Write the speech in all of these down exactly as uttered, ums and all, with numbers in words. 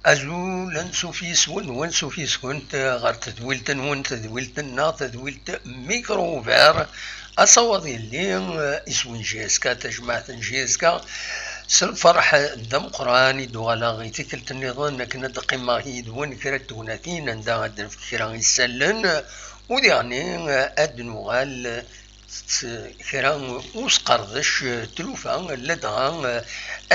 Azul, ansuf yes-wen, wansuf yes-kent ɣer tedwilt-nwen, tedwilt-nneɣ, tedwilt Micro Ouvert. Asawaḍ yelli, eh, iswi n J S K, tajmaɛt n J S K. S lferḥ d ameqqran i d-uɣaleɣ i tikkelt nniḍen akken ad d-qqimeɣ yid-wen kra n tegnatin anda ad d-nefk kra isallen, u diɣen, eh, ad d-nuɣal s kra usqerdec, eh, tlufa, ladɣa, eh,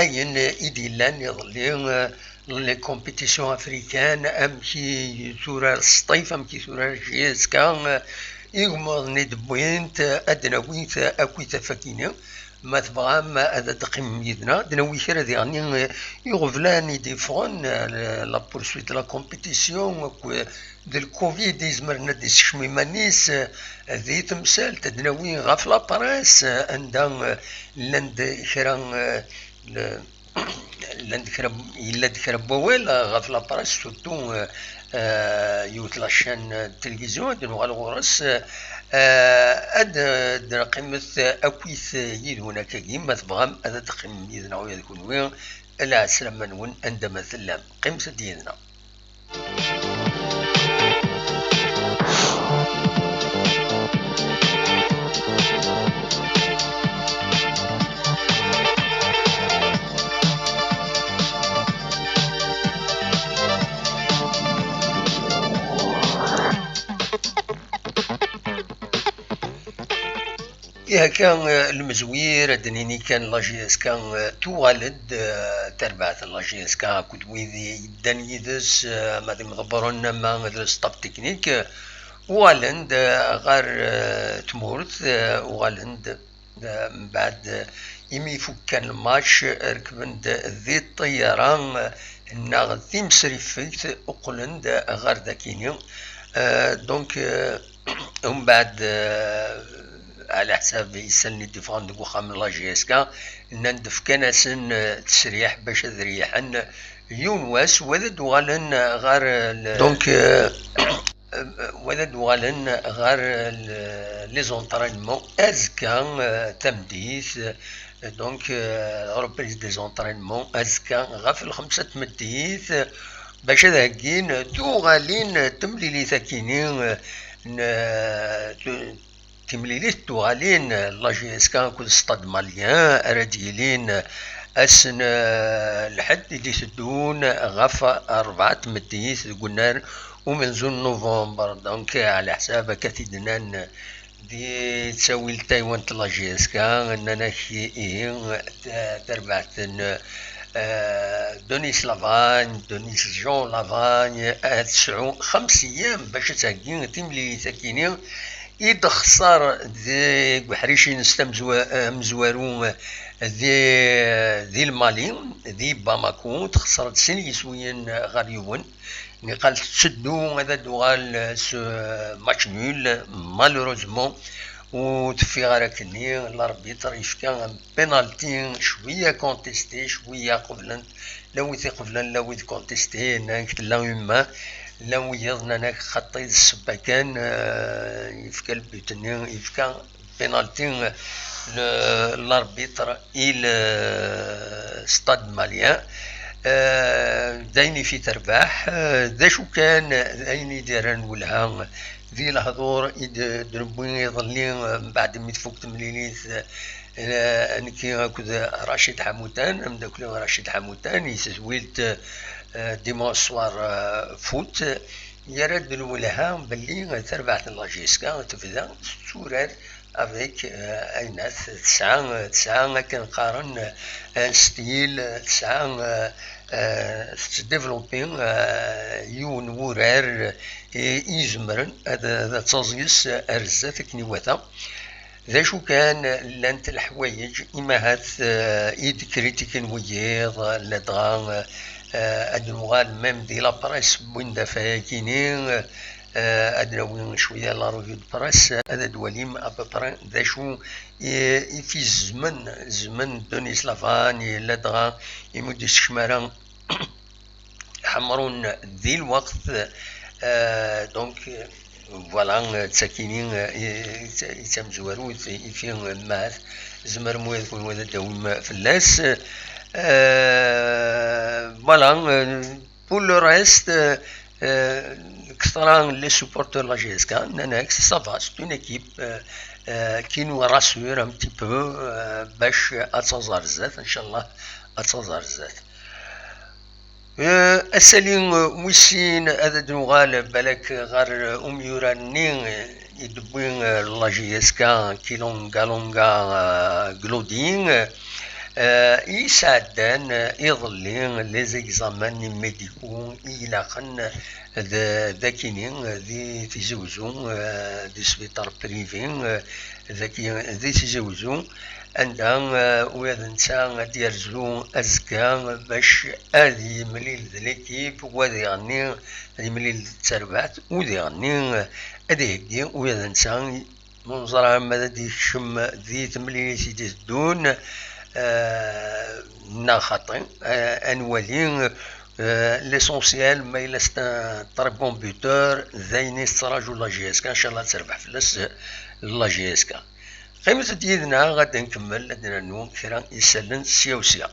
ayen i d-yellan iḍelli, eh, les compétitions africaines, amek i turar Sṭif, amek i turar J S K, eh, igmaḍen i d-wwint, eh, ad d-nawi akkit afakini. Ma tebɣam ad d-teqqimem yid-neɣ, ad d-nawi kra diɣen, eh, iɣeblan i d-yeffɣen, eh, la poursuite de la compétition, akked d lcovid izemren ad d-isekcem iman-is, eh, di temsalt, ad d-nawi ɣef la presse, eh, anda, eh, llan-d kra, eh, le-, llan-d kra, yella-d kra n wawal, eh, ɣef la presse, surtout, eh, eh, yiwet la chaîne, eh, de télévision, ad nuɣal ɣur-s, eh, eh, ad, eh, d-neqqimet akkit yid-wen akkagi, ma tebɣam ad d-teqqimem yid-neɣ ula d kunwi, lɛeslama-nwen anda ma tellam, qqimet-d yid-neɣ. Ihi akka, eh, lemzwir, ad d-nini kan la J S K, eh, tuɣal-d, eh, tarbaɛt n la J S K akked wid yeddan yid-s, eh, ama d imḍebbren, ama d le staff technique, eh, uɣalen-d, eh, ɣer, eh, tmurt, eh, uɣalen-d, eh, mbeɛd, eh, imi fukken lmatch, eh, rekben-d di ṭṭiyyara, eh, neɣ timesrifegt, qqlen-d ɣer dakini. Eh, donc, eh, Umbeɛd, eh, ɛla ḥsab isallen i d-iffɣen deg uxxam n la J S K, nnan-d fkan-asen, eh, ttesriḥ bac ad riḥen yiwen wass, wa ad d-uɣalen ɣer, eh, l-, donc, eh, wa ad d-uɣalen ɣer, eh, l-, les entraînements azekka, eh, tameddit. Donc, euh, reprise des entraînements azekka ɣef lxemsa n tmeddit, bac ad heggin tuɣalin n temlilit akini, euh, n, euh, tu-, timlilit tuɣalin, euh, la J S K akked Stade Malien ara d-yilin ass n, euh, lḥedd i d-iteddun ɣef rebɛa n tmeddit deg unnar umenzu n novembre. Donc, ɛla ḥsab akka t-id-nnan di ttawil Taywant la J S K, nnan-ak ihi, ta-, tarbaɛt n, eh, Denis Lavagne, Denis Jean Lavagne, ad tesɛu xems ayyam bac ad theggi timlilit akini i d-texṣer deg uḥric-ines tamezwa-, amezwaru di, di Lmali, di Bamako, texṣer-d sin yiswiyen ɣer yiwen. Niqal tetteddu ad d-tuɣal s match nul, malheureusement, ur teffiɣ ara akkenni. L'arbitre yefka un penalty cwiya contesté, cwiya qeblen, la wid iqeblen, la wid contesté, nnan-ak tella une main, llan wiyaḍ nnan-ak xaṭi d ssebba kan, eh, yefka le but-nni, yefka penalty, le, l'arbitre i le Stade Malien. Euh, d ayen ifi terbaḥ, euh, d acu kan, d ayen i d-yerran welha di lehdur i d-, d-newwi iḍelli, euh, mbeɛd mi tfuk temlilit, euh, Eh, nekki akked Racid Ḥamutan, ameddakel-iw Racid Ḥamutan, i tedwilt, eh, Dimanche Soir, eh, Foot, yerra-d lwelha belli tarbaɛt n la J S K tebda tetturar avec, eh, ayennat, tesɛa, tesɛa akken qqaren, eh, un style, tesɛa, eh, eh, tettdévelopper, eh, yiwen n wurar, eh, i izemren ad, ad taẓ yes ar zdat akken iwata. D acu kan, llant leḥwayeǧ, imahat, eh, i d-kritiken wiyiḍ, ladɣa, eh, ad nuɣal même di la presse wwin-d afayag-ini, eh, ad nawi cwiya la revue de presse, ad d-walim à peu près d acu i, i t-izemren, zemren Denis Lavane, ladɣa imi ur d-isekcem ara Ḥemrun di lweqt, eh, donc, voilà, d takini, eh, i, i d tamezwarut, i fi, eh, mahat tzemrem wa d kunwi ad d-tawim fell-as. Eh, voilà, eh, pour le reste, eh, eh, ktra les supporters de la J S K nnan-ak ça va, c'est une équipe, eh, eh, qui nous rassure un petit peu, eh, bac ad taẓ ar zdat, inchallah ad taẓ ar zdat. Eh, ass-agi, eh, wis sin ad d-nuɣal balak ɣer, eh, umyurar-nni, eh, i d-tewwi, eh, la J S K, Kilonga Longa, eh, Glodi, eh, i yesɛeddan, eh, iḍelli les examens médicaux i ilaqen d, d akini, eh, di Tizi Uzzu, eh, di sbiṭar privé, eh, dagi di Tizi Uzzu, anda, eh, ula d netta ad d-yerzu azekka bac ad yemlil d l'équipe, wa diɣenni ad yemlil d terbaɛt, u diɣenni, eh, ad iheggi ula d netta, ma neẓra ma ad d-yekcem di temlilit i d-iteddun, eh, neɣ xaṭi, eh, ad nwali, eh, l'essentiel, ma yella c'est un très bon buteur, d ayen i tettṛaǧu la J S K, inchallah ad terbeḥ fell-as la J S K. Qqimet-d yid-neɣ, ad nkemmel, ad d-nernu kra isallen sya u sya.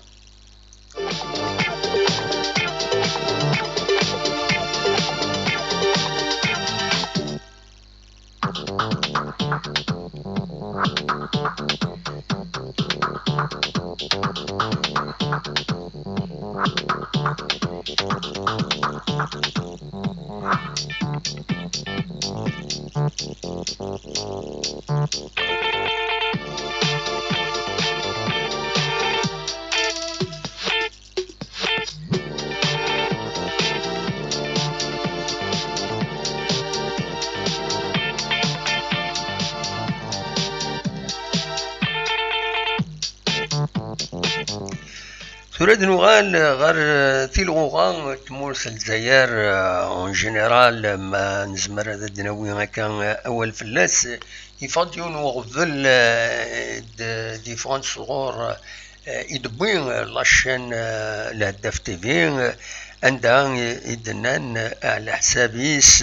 Tura ad nuɣal ɣer, eh, tilɣuɣa n tmurt n Lezzayer, eh, en général, ma nezmer ad d-nawi akka, eh, awal fell-as, yeffeɣ-d yiwen n uɣbel, eh, d-, d-yeffɣen sɣur, eh, i d-tewwi, eh, la chaîne, eh, Lheddaf T V, eh, anda i, i d-nnan, eh, ɛla ḥsab-is,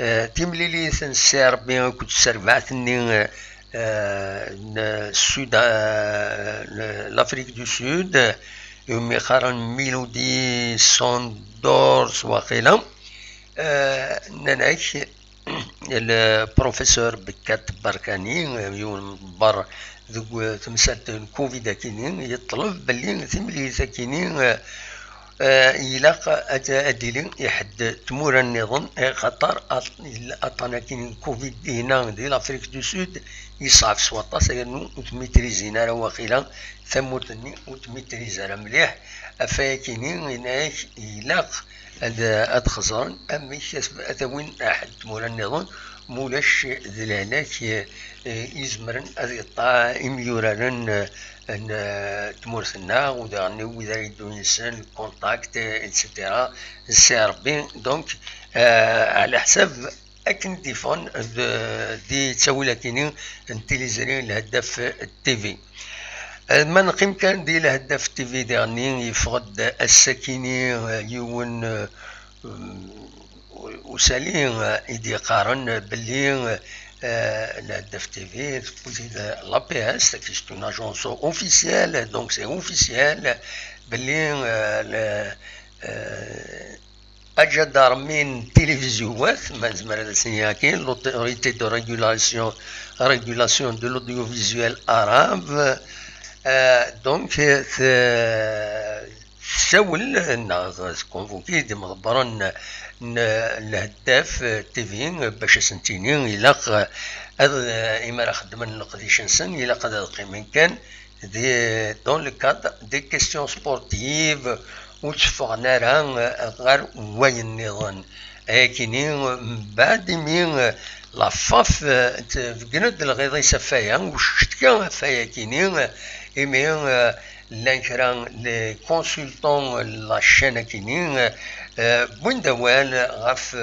eh, timlilit n Ssi Ṛebbi akked tserbaɛt-nni, eh, n Sud, eh, n l'Afrique du Sud, iwumi qqaren Mamelodi Sundowns waqila, eh, nnan-ak le professeur Bekkat Barkani, eh, yiwen n ḍebber deg, eh, temsalt n covid akini, yeṭleb belli timlilit akini, eh, eh, ilaq ad, ad d-tili i ḥedd tmura nniḍen, eh, axaṭer aṭ-, aṭṭan akini n covid dinna di l'Afrique du Sud yeṣɛeb s waṭas, yernu ur tmitrizin ara waqila tamurt-nni, ur tmitriz ara mliḥ. Ɣef wayakini, yenna-ak ilaq ad, ad xeẓren amek ad, ad awin ḥedd tmura nniḍen, ma ulac d lehlak, eh, izemren ad yeṭṭeɛ imyuraren, eh, n, eh, tmurt-nneɣ, u daɣen wid ara yeddun yid-sen, contact, eh, et cetera. Ssi Ṛebbi, donc, eh, ɛla ḥsab akken d-iffɣen d, di ttawil akini n tiliẓri Lheddaf T V. Eh, ma neqqim kan di Lheddaf T V diɣenni, yeffeɣ-d ass-akini, eh, yiwen, eh, usali, eh, i d-yeqqaren belli, eh, Lheddaf T V tewwi-t-id l'A P S, c'est une agence officielle, donc c'est officiel, belli, eh, le, eh, aǧadarmi n tilivizyu-wat, ma nezmer ad as-nini akin, l'autorité de régulation, régulation de l'audiovisuel arabe. Euh, donc, euh, tessawel neɣ tkonvuki-d imḍebbren n, n Lheddaf T V bac ad sen-tini ilaq ad, imi ara xeddmen leqdic-nsen, ilaq ad qqimen kan di, dans le cadre des questions sportives, ur tteffɣen ara ɣer wayen nniḍen. Ayakini, mbeɛd imi la FAF tbeggen-d lɣiḍ-is ɣef waya, ur ccetkaɣ ɣef wayakini, imi llan kra n les consultants n la chaîne akini, wwin-d awal ɣef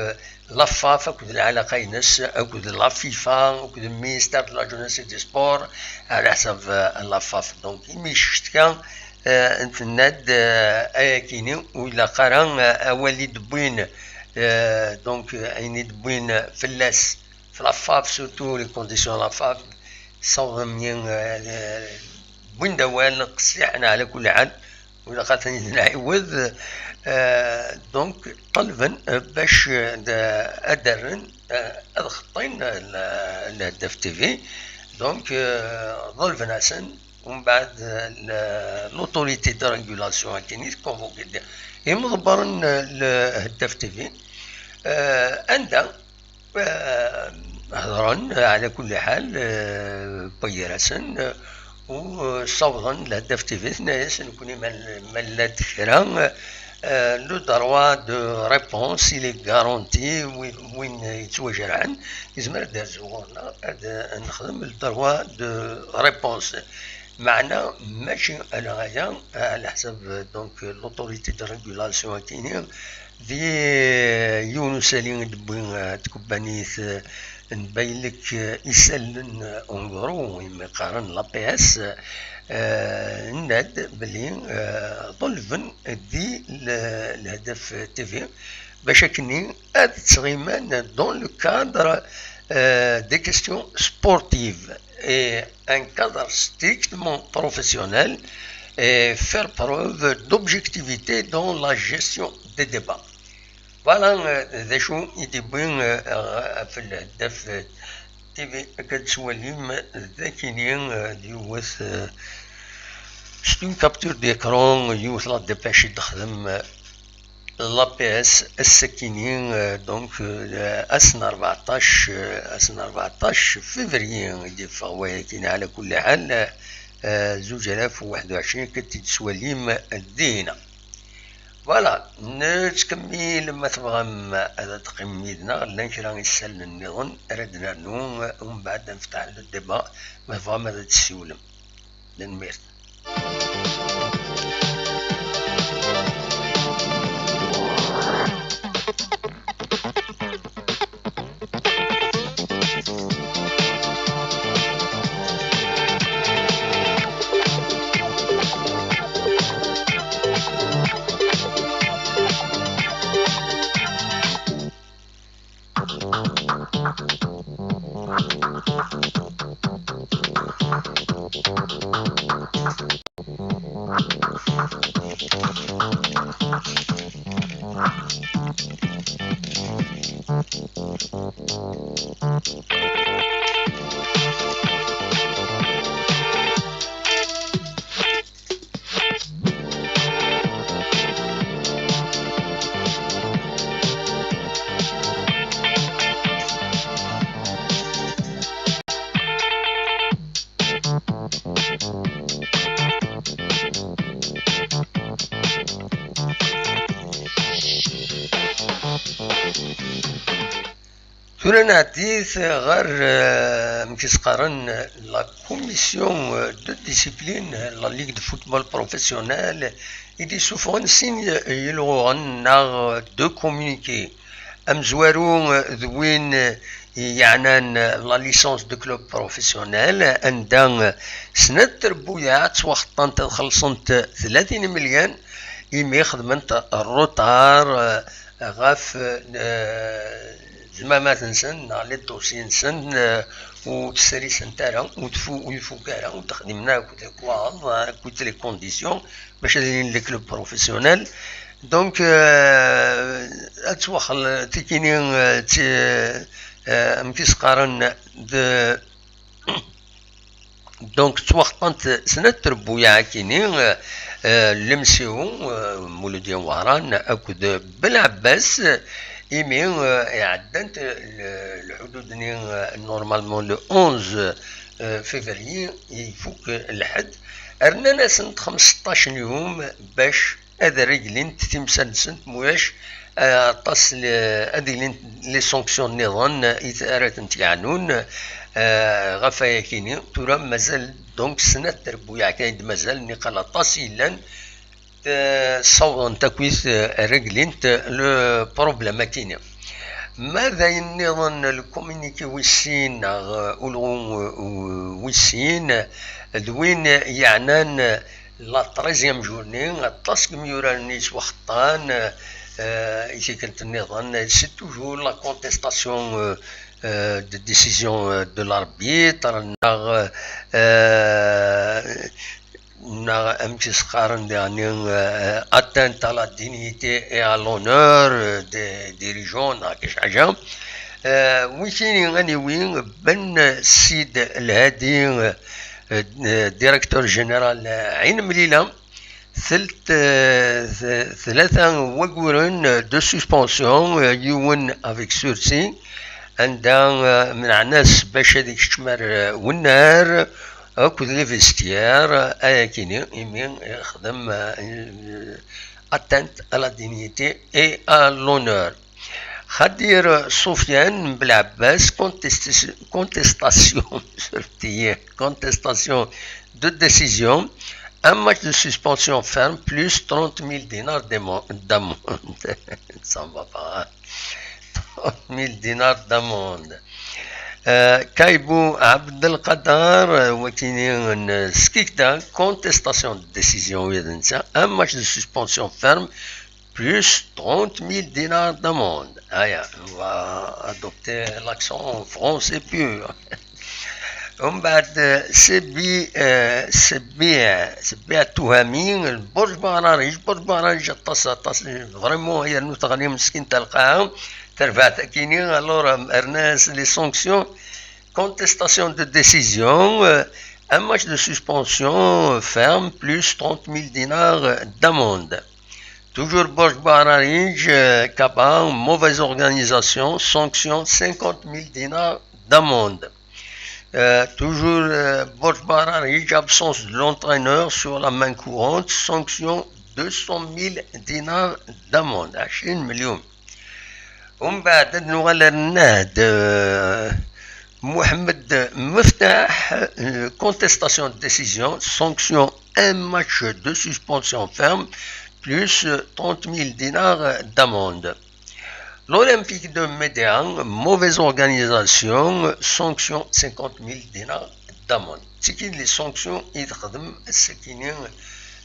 la FAF akked lɛalaqa-ines akked la FIFA akked le ministère de la jeunesse et des sports, ɛla ḥsab la FAF. Donc imi ccetkaɣ, tenna-d, ayakini ur ilaq ara, awal i d-wwin, donc ayen i d-wwin fell-as, f la FAF, surtout les conditions de la FAF, ssawḍen-iyi, wwin-d awal, qessiḥen ɛla kulli ḥal, ur ilaq ad ten-id-nɛiwed. Donc ṭelben bac ad d-, ad d-rren, ad xeṭṭin Lheddaf T V. Donc ḍelben-asen, umbeɛd l'autorité de régulation akken i tkonvuki-d imḍebbren n Lheddaf T V, anda hedren ɛla kulli ḥal, wwin-d gar-asen, u ssawḍen Lheddaf T V, tenna-yas, nekkni ma, ma llant kra, le droit de réponse il est garanti, wi-, win yettwajerḥen yezmer ad d-yerzu ɣur-neɣ ad nexdem le droit de réponse. Meɛna mačči ala aya, ɛla ḥsab, donc, l'autorité de régulation akini, di yiwen usali i d-tewwi tkebbanit n baylek isallen, en gros, imi qqaren l'A P S, nnan-d belli ḍelben di Lheddaf T V bac akken ad ttɣiman dans le cadre des questions sportives et un cadre strictement professionnel et faire preuve d'objectivité dans la gestion des débats. Voilà, d acu i d-yewwi ɣef Lheddaf T V. Akka d-tettwalim d akini d yiwet, c'est une capture d'écran, yiwet la dépêche i d-texdem l'A P S ass-akini, donc ass n rbeɛṭac, ass n rbeɛṭac février i d-yeffeɣ wayakini, ɛla kulli ḥal, zuǧ alaf u waḥed u ɛecrin, akka d-tettwalim dinna. Voilà, nettkemmil, ma tebɣam ad teqqimem yid-neɣ, llan kra isallen nniḍen ara d-nernu, umbeɛd ad nefteḥ le débat, ma tebɣam ad d-tessiwlem. Tanemmirt. Tura nɛeddi ɣer, eh, amek i s-qqaren, la commission de discipline, la Ligue de football professionnel, i d-isuffɣen sin yilɣuɣen neɣ deux communiqués. Amezwaru d win yeɛnan la licence de club professionnel, anda snat trebbuyaɛ ttwaxeṭṭant ad xellṣent tlatin imelyan, imi xedment retard ɣef, eh, zmamat-nsen neɣ les dossiers-nsen, eh, ur ttserrisent ara, ur tfu-, ur ifuk ara, ur d-xdimen ara akked lekwaɣeḍ, akked les conditions bac ad ilin les clubs professionnels. Donc, euh, ad ttwaxel tikini, euh, ti- euh, amek i s-qqaren, de donc ttwaxeṭṭant snat trebbuyaɛ akini, euh, euh, Lemsiw, euh, Muludya Wehran akked Belɛebbas, imi, euh, iɛeddant le- lḥudud-nni, euh, normalement le onze, euh, février, ifuk lḥedd, rnan-asent xmesṭac n yum bac ad reglint timsal-nsent, mulac, euh, aṭas le- ad ilint les sanctions nniḍen i t- ara tent-yeɛnun, euh, ɣef wayakini. Tura mazal donc snat trebbuyaɛ kan i d-mazal, niqal aṭas i yellan, euh, ssawḍent akkit, euh, reglint le problème akini. Ma d ayen nniḍen, le communiqué wis sin neɣ, euh, ulɣu, euh, wis sin, d win yeɛnan la treizième journée, aṭas n yimyuraren i yettwaxeṭṭan, euh, i tikkelt nniḍen, c'est toujours la contestation, euh, euh, de décision, euh, de l'arbitre, neɣ, euh, neɣ amek i s-qqaren daɣen, euh, atteinte à la dignité et à l'honneur, euh, des dirigeants, neɣ kra ḥaǧa. Euh, wikini aniwi, Ben Sid Lhadi, euh, euh, directeur général, euh, Ɛin Mlila, telt, euh, th- tlata waguren de suspension, euh, yiwen avec sursis, anda, euh, menɛen-as bac ad ikeččem ar, euh, wennar, akked les vestiaires, ayakini, imi ixdem, euh, atteinte à la dignité et à l'honneur. Xadir Sofiane Belɛebbas, contestation, contestation, contestation de décision, un match de suspension ferme, plus trente mille dinars d'amo- d'amende. Ça va pas, hein. Trente mille dinars d'amende. Euh, Kaibou Abdelkader, euh, wakini n Skikda, contestation de décision, oui, un match de suspension ferme, plus trente mille dinars d'amende. Ah, ya, on va adopter l'accent français pur. ومن بعد، euh, Sebi, euh, Sebi, euh, Sebi Atuhami, Borj Bararij, Borj Bararij, aṭas, aṭas, vraiment, yernu teɣli meskint lqaɛa, terbeɛ takini, alors, euh, rnan-as les sanctions, contestation de décision, euh, un match de suspension, euh, ferme, plus trente mille dinars, euh, d'amende. Toujours Borj Bararij, euh, Kaba, mauvaise organisation, sanction cinquante mille dinars d'amende. Euh, toujours, euh, Borj Bararij, absence de l'entraîneur sur la main courante, sanction deux cent mille dinars d'amende. عشرين مليون. ومن بعد نوغال النهد، آه، محمد مفتاح، آه، contestation de décision, sanction un match de suspension ferme, plus trente mille dinars d'amende. L'Olympique de Médéa, mauvaise organisation, sanction cinquante mille dinars d'amende. C'est qui les sanctions, il خدم, c'est qui, euh,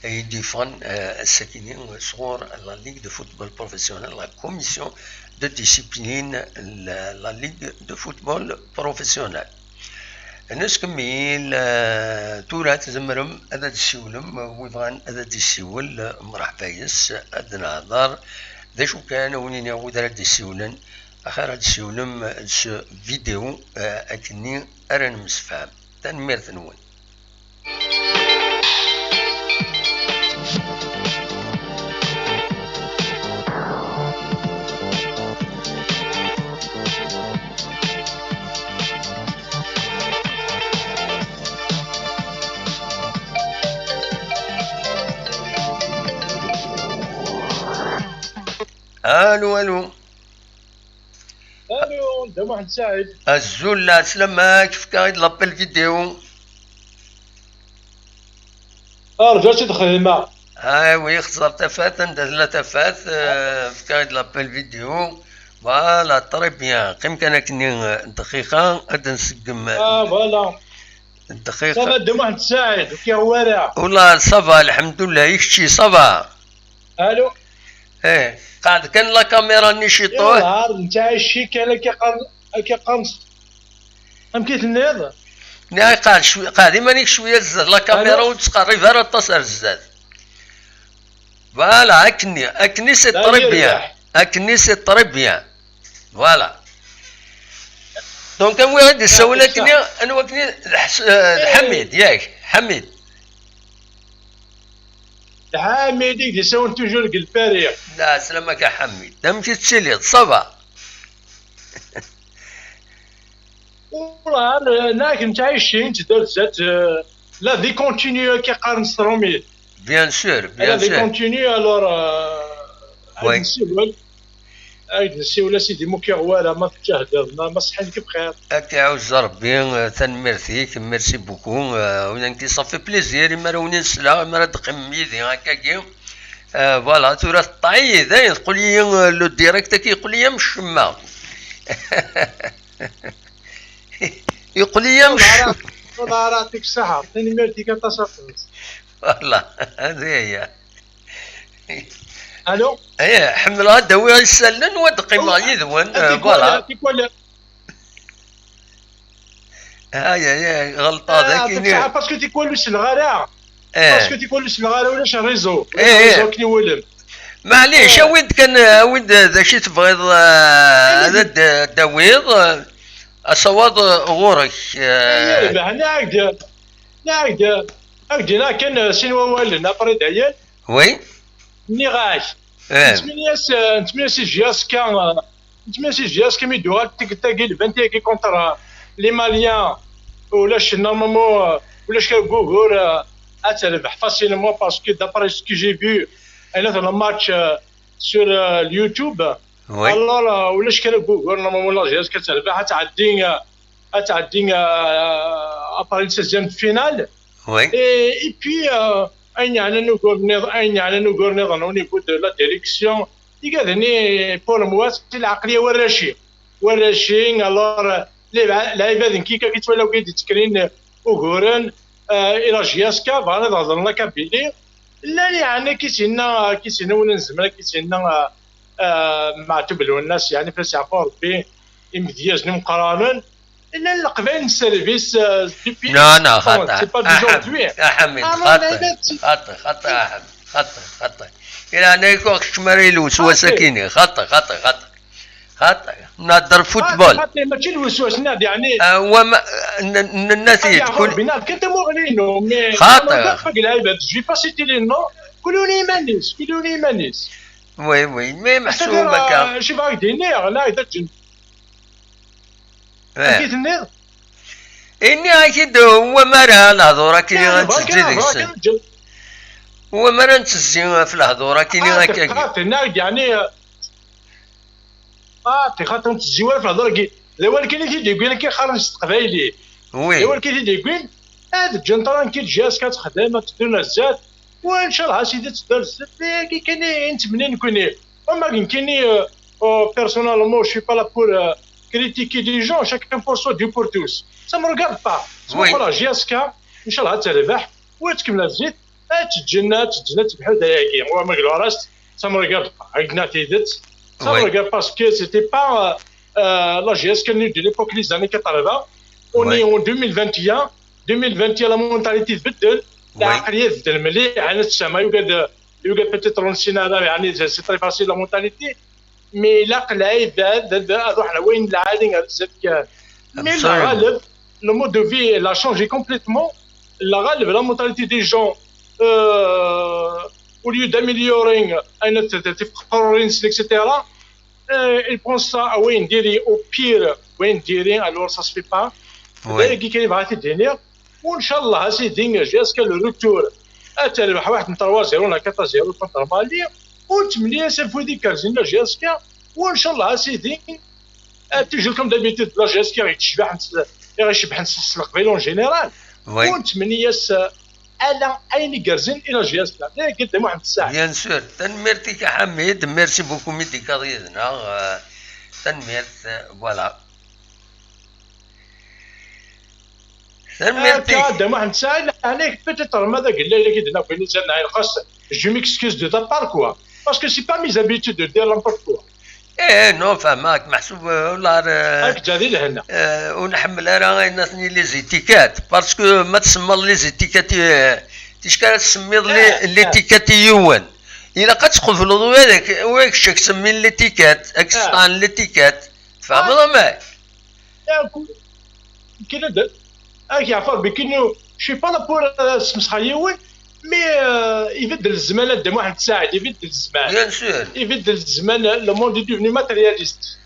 il défend, euh, c'est qui, euh, sur la Ligue de football professionnel, la commission de discipline, la, la Ligue de football professionnel. Nestkemmil, euh, tura tzemrem ad d-tessiwlem, win yebɣan ad d-yessiwel, euh, mreḥba yes, ad nehder. D acu kan, a wen-iniɣ wid ara d-yessiwlen, axir ad d-tessiwlem s vidéo, euh, akkenni ara nemsefham. Tanemmirt-nwen. Allô, allô. Allô, Dda Muḥend Saɛid. Azul, lɛeslama-k, fkiɣ-d l'appel vidéo. Arǧu ad tt-id-xedmeɣ. Ah oui, xẓer tafat, anda tella tafat, euh, fkiɣ-d l'appel vidéo. Voilà, très bien. Qqim kan akkenni, euh, dqiqa, ad nseggem. Ah, voilà. Dqiqa. Ça va, Dda Muḥend Saɛid, ur k-yuɣ wara. Ula, ça va, lḥemdullah, i kečči, ça va? Allô? Eh, qɛed kan la caméra-nni ciṭuḥ. Iḍher, nettɛici kan akka qqaren, akka qqaren. Amek i tenniḍ? Nniɣ-ak qɛed cwi-, qɛed iman-ik cwiya zdat la caméra, allô? Ur ttqerrib ara aṭas ar zdat. Voilà, akken-nni, akken-nni c'est très bien. Akken-nni c'est très bien. Voilà. Donc, anwa i d-yessawel akken-nni, anwa akken-nni d Ḥs-, eh, d Ḥamid, yak, Ḥamid. D Ḥamid i d-yessawlen toujours deg Lpari. Lɛeslama-k a Ḥamid. Amek i tettiliḍ? Ça va? Ur, eh, nekk nettɛici, netteddu ar zdat, eh, la vie continue, akka qqaren s trumit. Bien sûr, bien sûr. La vie continue, alors, eh, ad nessiwel. Ad nessiwel a sidi, ma ur k-yuɣ wara, ma tettjehdeḍ, ma, ma ṣṣeḥḥa-k bxir. Ad k-iɛuzz Rebbi, eh, tanemmirt-ik, merci beaucoup. Eh, win-agi, ça fait plaisir, imi ara wen-in-sleɣ, imi ara d-teqqimem yid-i akkagi. Eh, voilà, tura teṭṭeɛ-iyi, dayen teqqel-iyi, eh, le direct-agi yeqqel-iyi am ccemma. Yeqqel-iyi am ccemma. Ur neɛra, ur neɛra, yeɛṭik ṣṣeḥḥa. Tanemmirt-ik aṭas, aṭas. Voilà, d aya. Allô? Eh, ḥemmleɣ ad d-awiɣ isallen u ad d-qqimeɣ yid-wen, eh, voilà. Tikwal, tikwal. Ay, ay, ay, ɣelṭeɣ, ah, dagi. Parce que tikwal ur selleɣ ara. Eh. Parce que tikwal ur selleɣ ara, ulac réseau. Ulac réseau akken iwulem. Maɛlic, eh, awi-d kan, awi-d d acu i tebɣiḍ, eh, ad d-, d-tawiḍ, eh, asawaḍ, eh, ɣur-k, eh. Eh, yerbeḥ, nniɣ-ak-d, nniɣ-ak-d, ad k-d-iniɣ kan, eh, sin wawalen, après dayen. Oui. Nniɣ-ak. Eh. Nettmini-as, eh, nettmini-as i J S K, eh, nettmini-as i J S K mi d-uɣal tikkelt-agi, lbant-agi contre, eh, les Maliens. Ulac, normalement, eh, ulac kra n wugur, eh, ad terbeḥ facilement parce que d'après ce que j'ai vu, another match, eh, sur, eh, YouTube. Oui. Alors, eh, ulac kra n wugur, normalement, la J S K ad terbeḥ, ad tɛeddi, eh, ad tɛeddi, eh, après le seizième de finale. Oui. Et, et puis, euh, ayen yeɛnan ugur nniḍ-, ayen yeɛnan ugur nniḍen au niveau de la direction, igad-nni pour moi, c'est lɛeqliya warraci. Warraci, alors, euh, lɛib-, lɛibad n kika ki ttwalaw ki d-ttekrin uguren, euh, i la J S K, bɣan ad ɣeḍlen la Kabylie. Llan yeɛni ki s-yenna, ki s-yenna win nezmer, ki s-yenna, euh, euh, Meɛtub Lwennas, yeɛni fell-as yeɛfu Rebbi, imedyazen imeqqranen. Llan Leqbayel n service, euh, depuis... Non, non, bon, xaṭi. C'est pas d'aujourd'hui. Aḥmed, Aḥmed, ah, non, xaṭi, xaṭi, xaṭi, Aḥmed, xaṭi, xaṭi. Kra n ayku kečč mi ara yelwes wass-akini. Xaṭi, xaṭi, xaṭi. Xaṭi. Nehder football. Xaṭi, xaṭi, mačči lweswas, nniɣ-d, yeɛni. Ah, wa ma, n-, n-, nenna-t-id, kul- Rebbi, nniɣ-d kan tamuɣli-inu, mais xaṭi. Deg lɛibad, je vais pas citer les noms, kul yiwen iman-is, kul yiwen iman-is. Oui, oui, mais meḥsub akka. Acu bɣa ak-d-iniɣ, neɣ d aǧen. Eh. Amek i tenniḍ? Iniɣ-ak-id, wamar lehdur akini ad nttezzi deg-sen. Wamar ad nttezzi ɣef lehdur akini akkagi. Xaṭi, xaṭi, nniɣ-ak, yeɛni, xaṭi, xaṭi, ur nttezzi wara ɣef lehdur-agi. D awal kan i t-id-yewwin akka qqaren s teqbaylit. Oui. D awal kan i t-id-yewwin, ad ǧǧen tranquille J S K ad texdem, ad teddun ar zdat. Wa, ncallah, a sidi, ad teddun ar zdat. D ayagi kan i, i nettmenni nekkini. Ama nekkini, euh, euh, personnellement, je suis pas là pour, euh, critiquer des gens, chacun pour soi, Dieu pour tous. Ça me regarde pas. Oui. Ttmuquleɣ J S K, ncallah ad terbeḥ, wa ad tkemmel ar zdat, ad tt-ǧǧen, ad tt-ǧǧen, ad tebḥu d ayagi. Wa, ma gluɣ-as, ça me regarde pas. Ad k-d-iniɣ tidet. Ça me regarde pas parce que c'était pas, euh, euh, la J S K de l'époque, les années quatre-vingts. On est en deux mille vingt et un. Deux mille vingt et un, la mentalité tbeddel. Lɛeqliya tbeddel mliḥ, ɛni tessama yugad, yugad peut-être ur nessin ara, yeɛni, c'est très facile la mentalité. Mais ilaq lɛibad ad, ad, ad ruḥen ar wayen lɛali ar zdat kan. Mais lɣaleb, le mode de vie, il a changé complètement. Lɣaleb, la mentalité des gens, euh, au lieu d'améliorer, euh, ayen t-, t-, tifeqqurin, et cetera, euh, il pense ça à wayen diri, au pire, wayen diri, alors ça se fait pas. D ayagi kan i bɣiɣ ad t-id-iniɣ. U ncallah, a sidi, J S K le retour. Ad terbeḥ waḥed n trois zéro neɣ quatre zéro contre Mali. U nettemni-as afud igerrzen a J S K. U ncallah, a sidi, euh, toujours comme d'habitude, la J S K i tecbeḥ, i ɣ-icebbḥen s, s Leqbayel en général. Oui. U nettemni-as, euh, ala ayen igerrzen i la J S K. D ayagi Dda Muḥend Ssaɛid. Bien sûr. Tanemmirt-ik a Ḥamid. Merci beaucoup mi d-tekkaḍ yid-neɣ. Euh, tanemmirt, euh, voilà. Tanemmirt-ik. Akka, Dda Muḥend Ssaɛid, ɛni peut-être ma d agellay-agi d-newwi nizan, nɛelqas, je m'excuse de ta part, quoi. Parce que c'est pas mes habitudes de dire n'importe quoi. Eh, non, fehmeɣ-k, meḥsub, euh, ula ar, euh, ad k-ǧǧeɣ di lehna. Euh, ur nḥemmel ara ayen aten-i les étiquettes, parce que ma tsemmaḍ les étiquettes, euh, ticki ara tsemmiḍ les, eh, les étiquettes i yiwen. Ilaq ad tqebleḍ wid ak-, wid ak-, ak-semmin l'étiquette, ak-sṭan l'étiquette. Tfehmeḍ amek? Kina d ak yeɛfa Rebbi, kinu, je suis pas là pour, euh, smesxer yiwen, mais, euh, ibeddel zzman a Dda Muḥend Saɛid, ibeddel zzman. Bien sûr. Ibeddel zzman, le monde est devenu matérialiste.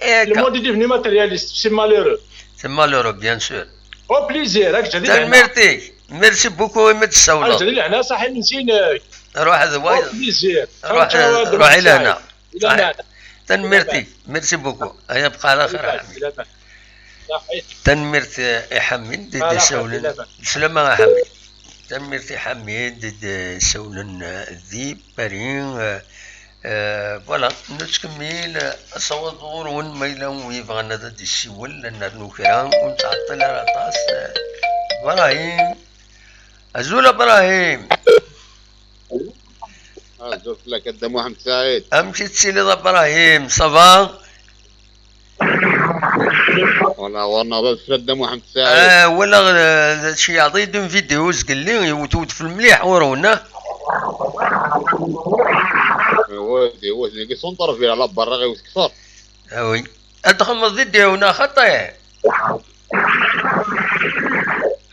Le monde est devenu matérialiste, c'est malheureux. C'est malheureux, bien sûr. Au plaisir, ak jadid. Tanemmirt-ik. Merci beaucoup imi d-tessawleḍ. Ak jadid lehna, saḥi imensi-inek. Ruḥ d wayeḍ. Au plaisir. Ruḥ, ruḥ i lehna. Tanemmirt-ik. Merci beaucoup. Aya bqa ɛla xir a Ḥamid. Tanemmirt i Ḥamid i d-isawlen. Slama a Ḥamid. Tanemmirt i Ḥamid i d-isawlen di Paris. Eh, voilà, nettkemmil, eh, asawaḍ ɣur-wen ma yella win yebɣan ad d-yessiwel, ad nernu kra, ur nettɛeṭṭil ara aṭas. Eh, Brahim. Azul a Brahim. Azul fell-ak a Dda Muḥend Saɛid. Amek i tettiliḍ a Brahim, ça va? Wala ɣur-neɣ d adfel a Dda Muḥend Saɛid. Eh, wala, eh, d acu yeɛḍi-d une vidéo zgelli, yewwet udfel mliḥ ɣur-wen, ah? Iwet, iwet, nagi s unṭerfil, ala berra iwet kter. Ah oui. Ad txedmeḍ vidéo neɣ xaṭi?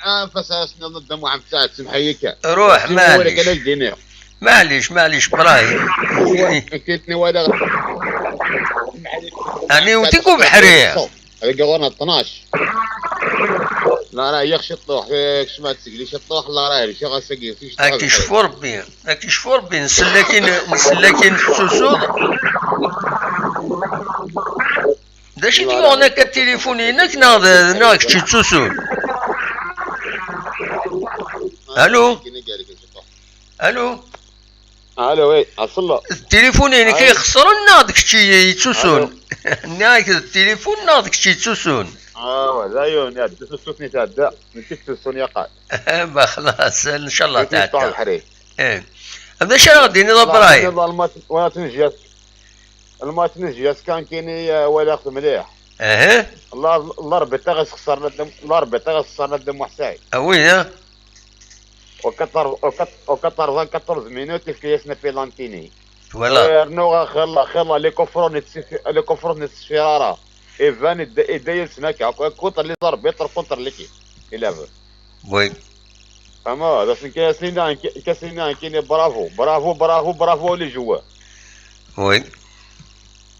Ah, fas ara s-nniḍen a Dda Muḥend Saɛid, semḥ-iyi kan. Ruḥ, maɛlic. Kan ak-d-iniɣ. Maɛlic, maɛlic, Brahim. Akken walaɣ. Ɛni iwet-ik ubeḥri? Dagi ɣur-neɣ tnac. La, la, yeɣ ciṭṭuḥ, eh, kecmeɣ-d seg-li ciṭṭuḥ, la, la, rciɣ ass-agi, fi ciṭṭuḥ. Ak icfu Rebbi, ak icfu Rebbi, nsell akin, nsell akin tettusuḍ. D acu i t-yuɣen akka tilifun-inek neɣ d, neɣ kečč yettusun? Alo? Alo? Alo, oui, aṣella. D tilifun-inek i ixesren neɣ d kečč i yettusun? Alo. Nniɣ-ak d tilifun neɣ d kečč yettusun? Ah, wa, d ayen, iɛedda s usutni tɛedda, nekki tettusun yaqal. Ba, xlas, ncallah tɛedda. Eh. D acu ara ɣ-d-tiniḍ a Brahim? Lmač, wala tinejjat, lmač n jiyas kan kini, eh, walaɣ-t mliḥ. Aha. L'arbitre i ɣ-ixesren a Dda, l'arbitre i ɣ-ixesren a Dda Muḥ Saɛid. Ah oui, hein? Au quatre, au quatre, au quatre-vingt-quatorze minutes, yefka-yasen apelantini. Voilà. Eh, rnu xilla, xilla, les confronts n ttcef-, les confronts n ttcefrir ara. Iban idda, idda yid-sen akka, contre les arbitres, contre l'équipe. Ilab. Oui. Ama, d asen kan asen-nniɣ, kan asen-nniɣ, kini bravo, bravo, bravo, bravo les joueurs. Oui.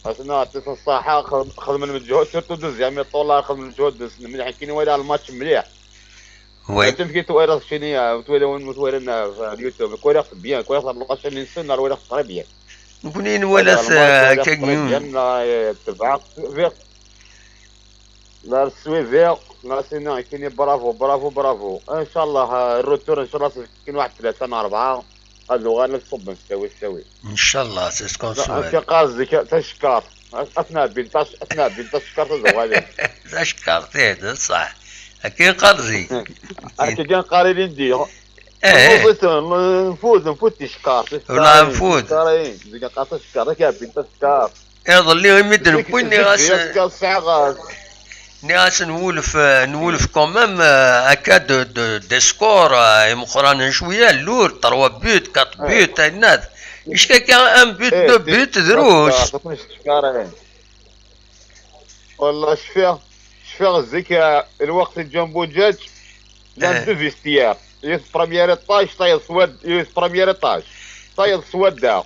Asen-nniɣ, ɛṭi-ten ṣṣaḥa, xedm-, xedmen lmeǧhud, surtout deuxième mi-temps, xedmen lmeǧhud-nsen mliḥ, kini wala lmatch mliḥ. Oui. Aten kini twalaḍ kini, twalawen, twalawen, euh, YouTube, kwalaɣ-t bien, kwalaɣ la chaîne-nsen, walaɣ-t très bien. Nekkni nwala-t, euh, très bien, euh, tebɛeɣ, La suiviɣ, la sini kini bravo, bravo, bravo. Inchallah, euh, retour, inchallah, s kini waḥed tlata neɣ rebɛa, ad uɣalen ad ṣubben s ttawil, s ttawil. Inchallah, c'est ce qu'on souhaite. Akken qqar zik, tacekkart. Ad, ad ten-ɛebbin, tac-, ad ten-ɛebbin, tacekkart ad uɣalen. Tacekkart, ih, d ṣṣeḥ. Akken qqar zik. Akken kan qqar ilindi. Eh. Nfuz, nfuz, nfuz ticekkart. Wala nfuz. Zik qqar tacekkart, ad k-ɛebbin tacekkart. Iḍelli imi d-newwi, nniɣ-as, nniɣ-as nwulef, nwulef quand même, euh, akka de, de, des scores, euh, imeqqranen cwiya, lur, trois buts, quatre buts, ayenna. Ickaka un but, deux buts, drus. Wallah, cfiɣ, cfiɣ zik, euh, lweqt i Jumbo Jet, llan deux vestiaires. Yiwet première étage, tayeḍ s wad-, yiwet première étage. Tayeḍ s wadda.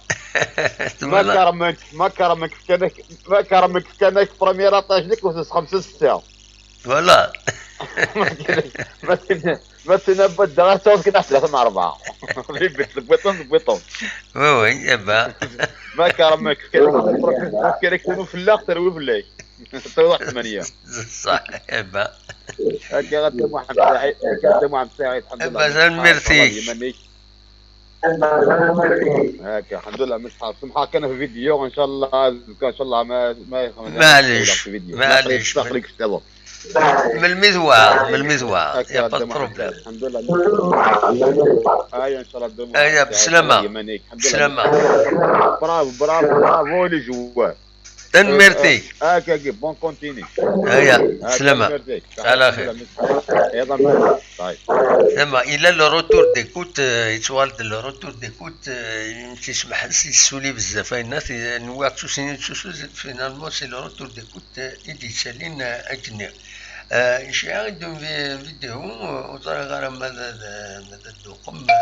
Ma karmen-k, ma karmen-k fkan-ak, ma karmen-k fkan-ak première étage, nek ur s-, xemsa, setta. Voilà. Ma tin-, ma tin-, ma tin-, ma tin-, ma tin-, ma tin-, Oui, oui, eh ben. Ma karmen-k fkan-ak, fkan-ak tanu fell-aɣ, terwi fell-ak. Tawiḍ-aɣ tmanya. Ṣṣeḥ, eh ben. Akka a Dda Muḥend Saɛid, akka a Dda Muḥend Saɛid, eh ben, tanemmirt-ik. Akka, alḥemdulillah, ma tḥar. Semḥeɣ kan ɣef vidéo, inchallah, azekka, inchallah, ma, ma, ma, maɛlic, maɛlic. Melmi tewɛeḍ, melmi tewɛeḍ, y a pas de problème. Alḥemdulillah. Aya, inchallah, Dda Muḥend Saɛid, aya, beslama. Beslama. Bravo, bravo, bravo, les joueurs. Tanemmirt-ik. Akkagi, bon continu. Aya, slama. Tanemmirt-ik. Ala xir. Iḍ ameggaz. Tama, yella le retour d'écoute, euh, yettwal-d le retour d'écoute, euh, imekki smeḥ-, yessuli bezzaf, ayennat, nwiɣ d tusin i d-tusu, finalement, c'est le retour d'écoute, euh, i d-yettalin, euh, akkenni. Euh, nciɣ-d un vi-, vidéo, euh, ur ẓriɣ ara ma d, d, ma d ad d-tuqem, euh,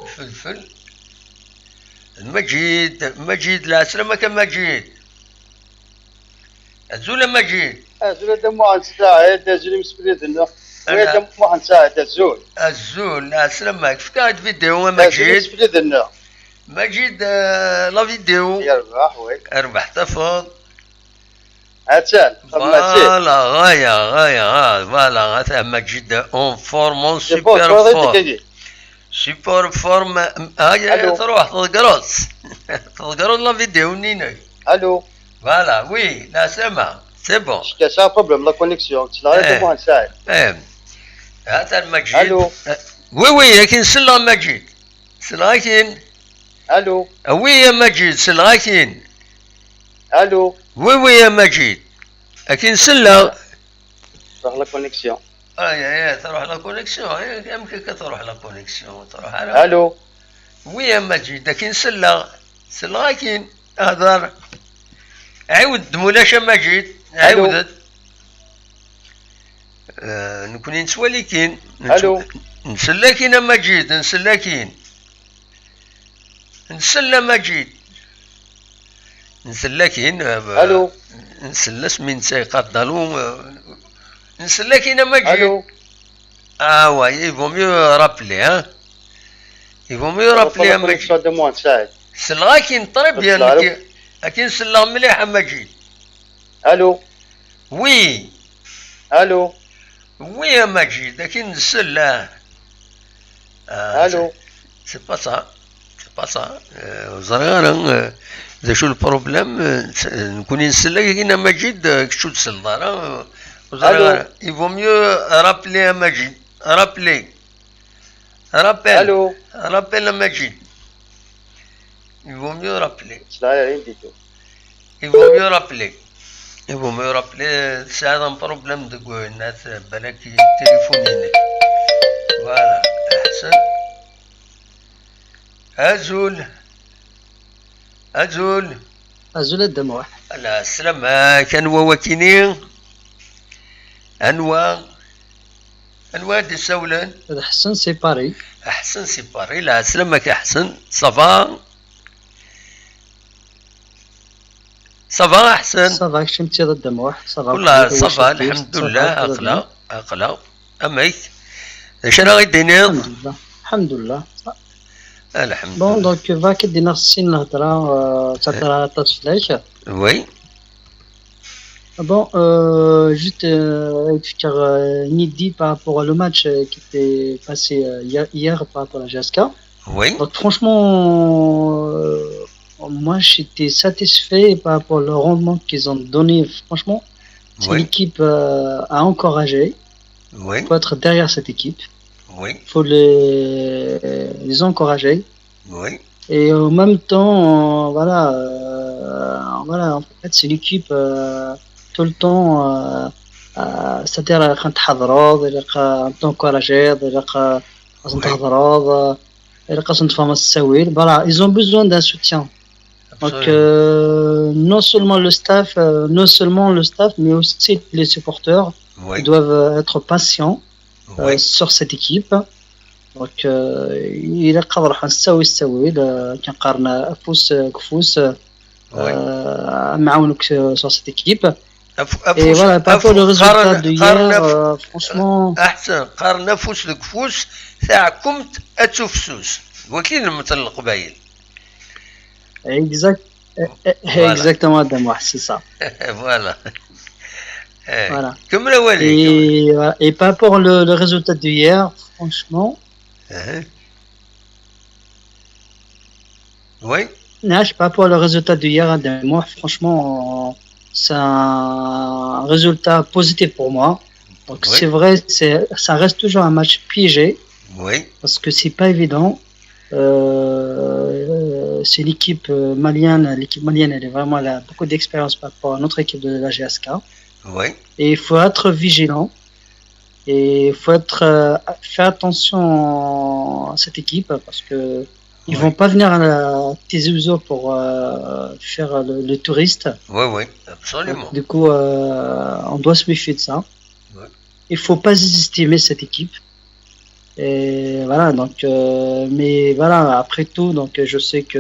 f-, felfel. Majid, Majid, lɛeslama-k a Majid. Azul a Majid. Azul a Dda Muḥend Saɛid, azul imsefliden-nneɣ. Wi a Dda Muḥend Saɛid, azul. Azul, lɛeslama-k. Efk-aɣ-d vidéo a Majid. Azul imsefliden-nneɣ. Majid, euh, la vidéo. Yerbeḥ, wi. Rbeḥ tafeḍ. Attan, voilà, ɣaya, ɣaya, ah, voilà, ata Majid en forme, en super forme. Super forme, ah, ya, ya, truḥ, tḍeggreḍ. Tḍeggreḍ la vidéo-nni-inek. Allô. Voilà, oui, lɛeslama, c'est bon. Jusqu'à ça, problème, la connexion. Tu l'as arrêté, moi, ça. Eh. Ata Majid. Allô. Eh, oui, oui, akin selleɣ Majid. Selleɣ-ak-in. Allô. Ah oui, a Majid, selleɣ-ak-in. Allô. Oui, oui, a Majid. Akin selleɣ. Truḥ la connexion. Ay, ay, ay, truḥ la connexion. Ay, amek akka truḥ la connexion? Truḥ ara. Allô. Oui, a Majid, akin selleɣ. Selleɣ-ak-in. Hder. Ɛiwed-d, mulac a Majid. Allô. Ɛiwed-d. Eh, nekkni nettwali-kin. Allô. Nsell-akin a Majid, nsell-akin. Nsell a Majid. Nsell-akin, eh, allô. Nsell-as mi netta yeqqar-d allô, eh, nsell-akin a Majid. Allô. Ah ouais, il vaut mieux rappeler, hein. Il vaut mieux rappeler a Majid. Selleɣ-akin très bien, akin selleɣ mliḥ a Majid. Allô. Oui. Allô. Oui, a Majid, akin nsell, ah. Ah, allô. C'est, c'est pas ça. C'est pas ça. Euh, ur ẓriɣ ara, euh, d acu le problème, euh, nekkni nsell akin a Majid, euh, kečč ur d-tselleḍ ara, euh, ur ẓriɣ ara. Il vaut mieux rappeler a Majid. Rappeler. Rappel. Allô. Rappel a Majid. Il vaut mieux rappeler. Tesɛa rien du tout. Il vaut mieux rappeler. Il vaut mieux rappeler, tesɛiḍ un problème deg uyenna, balak téléphone-inek. Voilà, aḥsen. Azul. Azul. Azul a Dda Muḥ. Ala, sslam-ak, anwa wakini? Anwa? Anwa i d-isawlen? D Ḥsen si Paris. Ḥsen si Paris, la, sslam-ak a Ḥsen, ça va? Ça va a Ḥsen? Ça va, kečč amek telliḍ a Dda Muḥ? Ça va, ça va, lḥemdullah, aql-aɣ, aql-aɣ. Amek? D acu ara ɣ-d-tiniḍ? Lḥemdullah, lḥemdullah. Lḥemdullah. Bon, donc, va k-id-iniɣ sin lhedra, euh, d tahedra aṭas fell-ak. Oui. Bon, euh, juste, euh, avec, euh, une idée par rapport au match, euh, qui était passé, euh, hier, hier par rapport à la J S K. Oui. Donc, franchement, euh, moi, j'étais satisfait par rapport au rendement qu'ils ont donné. Franchement, c'est une équipe, euh, à encourager. Oui. Faut être derrière cette équipe. Oui. Faut les, les encourager. Oui. Et en même temps, euh, voilà, euh, voilà, en fait, c'est l'équipe, euh, tout le temps, euh, euh, c'est-à-dire, euh, quand تحضروا, c'est-à-dire, euh, t'encourager, c'est-à-dire, euh, oui. Voilà, ils ont besoin d'un soutien. Donc, absolument. Euh, non seulement le staff, euh, non seulement le staff, mais aussi les supporters, oui, qui doivent, euh, être patients, euh, oui, sur cette équipe. Donc, euh, il est capable de s'awi, s'awi, de, كنقارن أفوس، كفوس، oui, euh, معاونك sur cette équipe. Et voilà, par rapport au résultat de hier, euh, franchement. أحسن، قارن أفوس لكفوس، تاع كمت أتفسوس. وكيل مثل القبايل. Exact. Eh, eh, voilà. Exactement, Adam, ouais, c'est ça. Voilà. Eh, voilà. Comme le Wali, et, euh, et par rapport le, le résultat d'hier, franchement. Uh-huh. Oui. Par rapport au résultat d'hier, Adam, moi, franchement, euh, c'est un résultat positif pour moi. Donc, oui, c'est vrai, c'est, ça reste toujours un match piégé. Oui. Parce que c'est pas évident. Euh, C'est l'équipe euh, malienne. L'équipe malienne, elle est vraiment, elle a beaucoup d'expérience par rapport à notre équipe de la G S K. Oui. Et il faut être vigilant. Et il faut être, euh, faire attention à cette équipe parce que ils Ouais. vont pas venir à la Tizi Ouzou pour euh, faire le, le touriste. Oui, oui, absolument. Donc, du coup, euh, on doit se méfier de ça. Ouais. Il faut pas sous-estimer cette équipe. Et voilà, donc, euh, mais voilà, après tout, donc, je sais que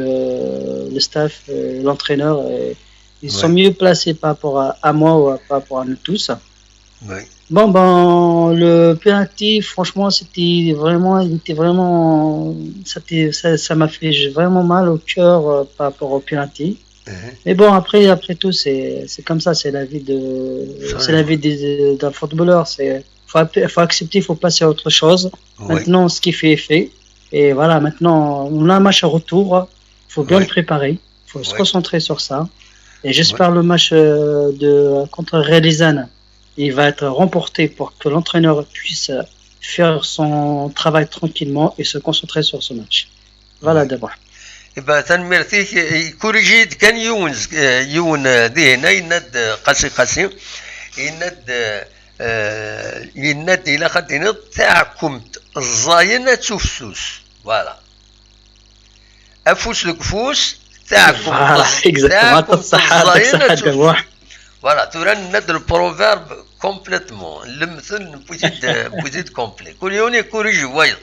le staff, euh, l'entraîneur, euh, ils Ouais. sont mieux placés par rapport à, à moi ou par rapport à nous tous. Oui. Bon, ben, le penalty, franchement, c'était vraiment, il était vraiment, ça, t'est- ça, ça m'a fait vraiment mal au cœur euh, par rapport au penalty. Mhm. Mais bon, après, après tout, c'est, c'est comme ça, c'est la vie de, Absolument. c'est la vie des- d'un footballeur. C'est, faut, app- faut accepter, faut passer à autre chose. Oui. Maintenant, ce qui fait est fait. Et voilà, maintenant, on a un match retour. Faut bien Ouais. le préparer. Faut se Ouais. concentrer sur ça. Et j'espère le match euh, de contre Relizane, il va être remporté pour que l'entraîneur puisse faire son travail tranquillement et se concentrer sur ce match. Voilà Ouais. D'abord. Iba, tanemmirt-ik. Ikuriji-d kan yiwen, eh, yiwen, eh, dihin, yenna-d, eh, Qasi Qasi, yenna-d, eh, eh, yenna-d ilaq ad d-tiniḍ taɛkemt ẓẓayen ad tufsus. Voilà. Afus deg ufus, taɛkemt Voilà, ẓ- exactement. taɛkemt Ṣaḥa, ẓẓayen ad ṣaḥa, tufsus. Damoḥ. Voilà, tura nenna-d le proverbe complètement. Lemtel n putit de, putit complet. Kul yiwen ikuriji wayeḍ.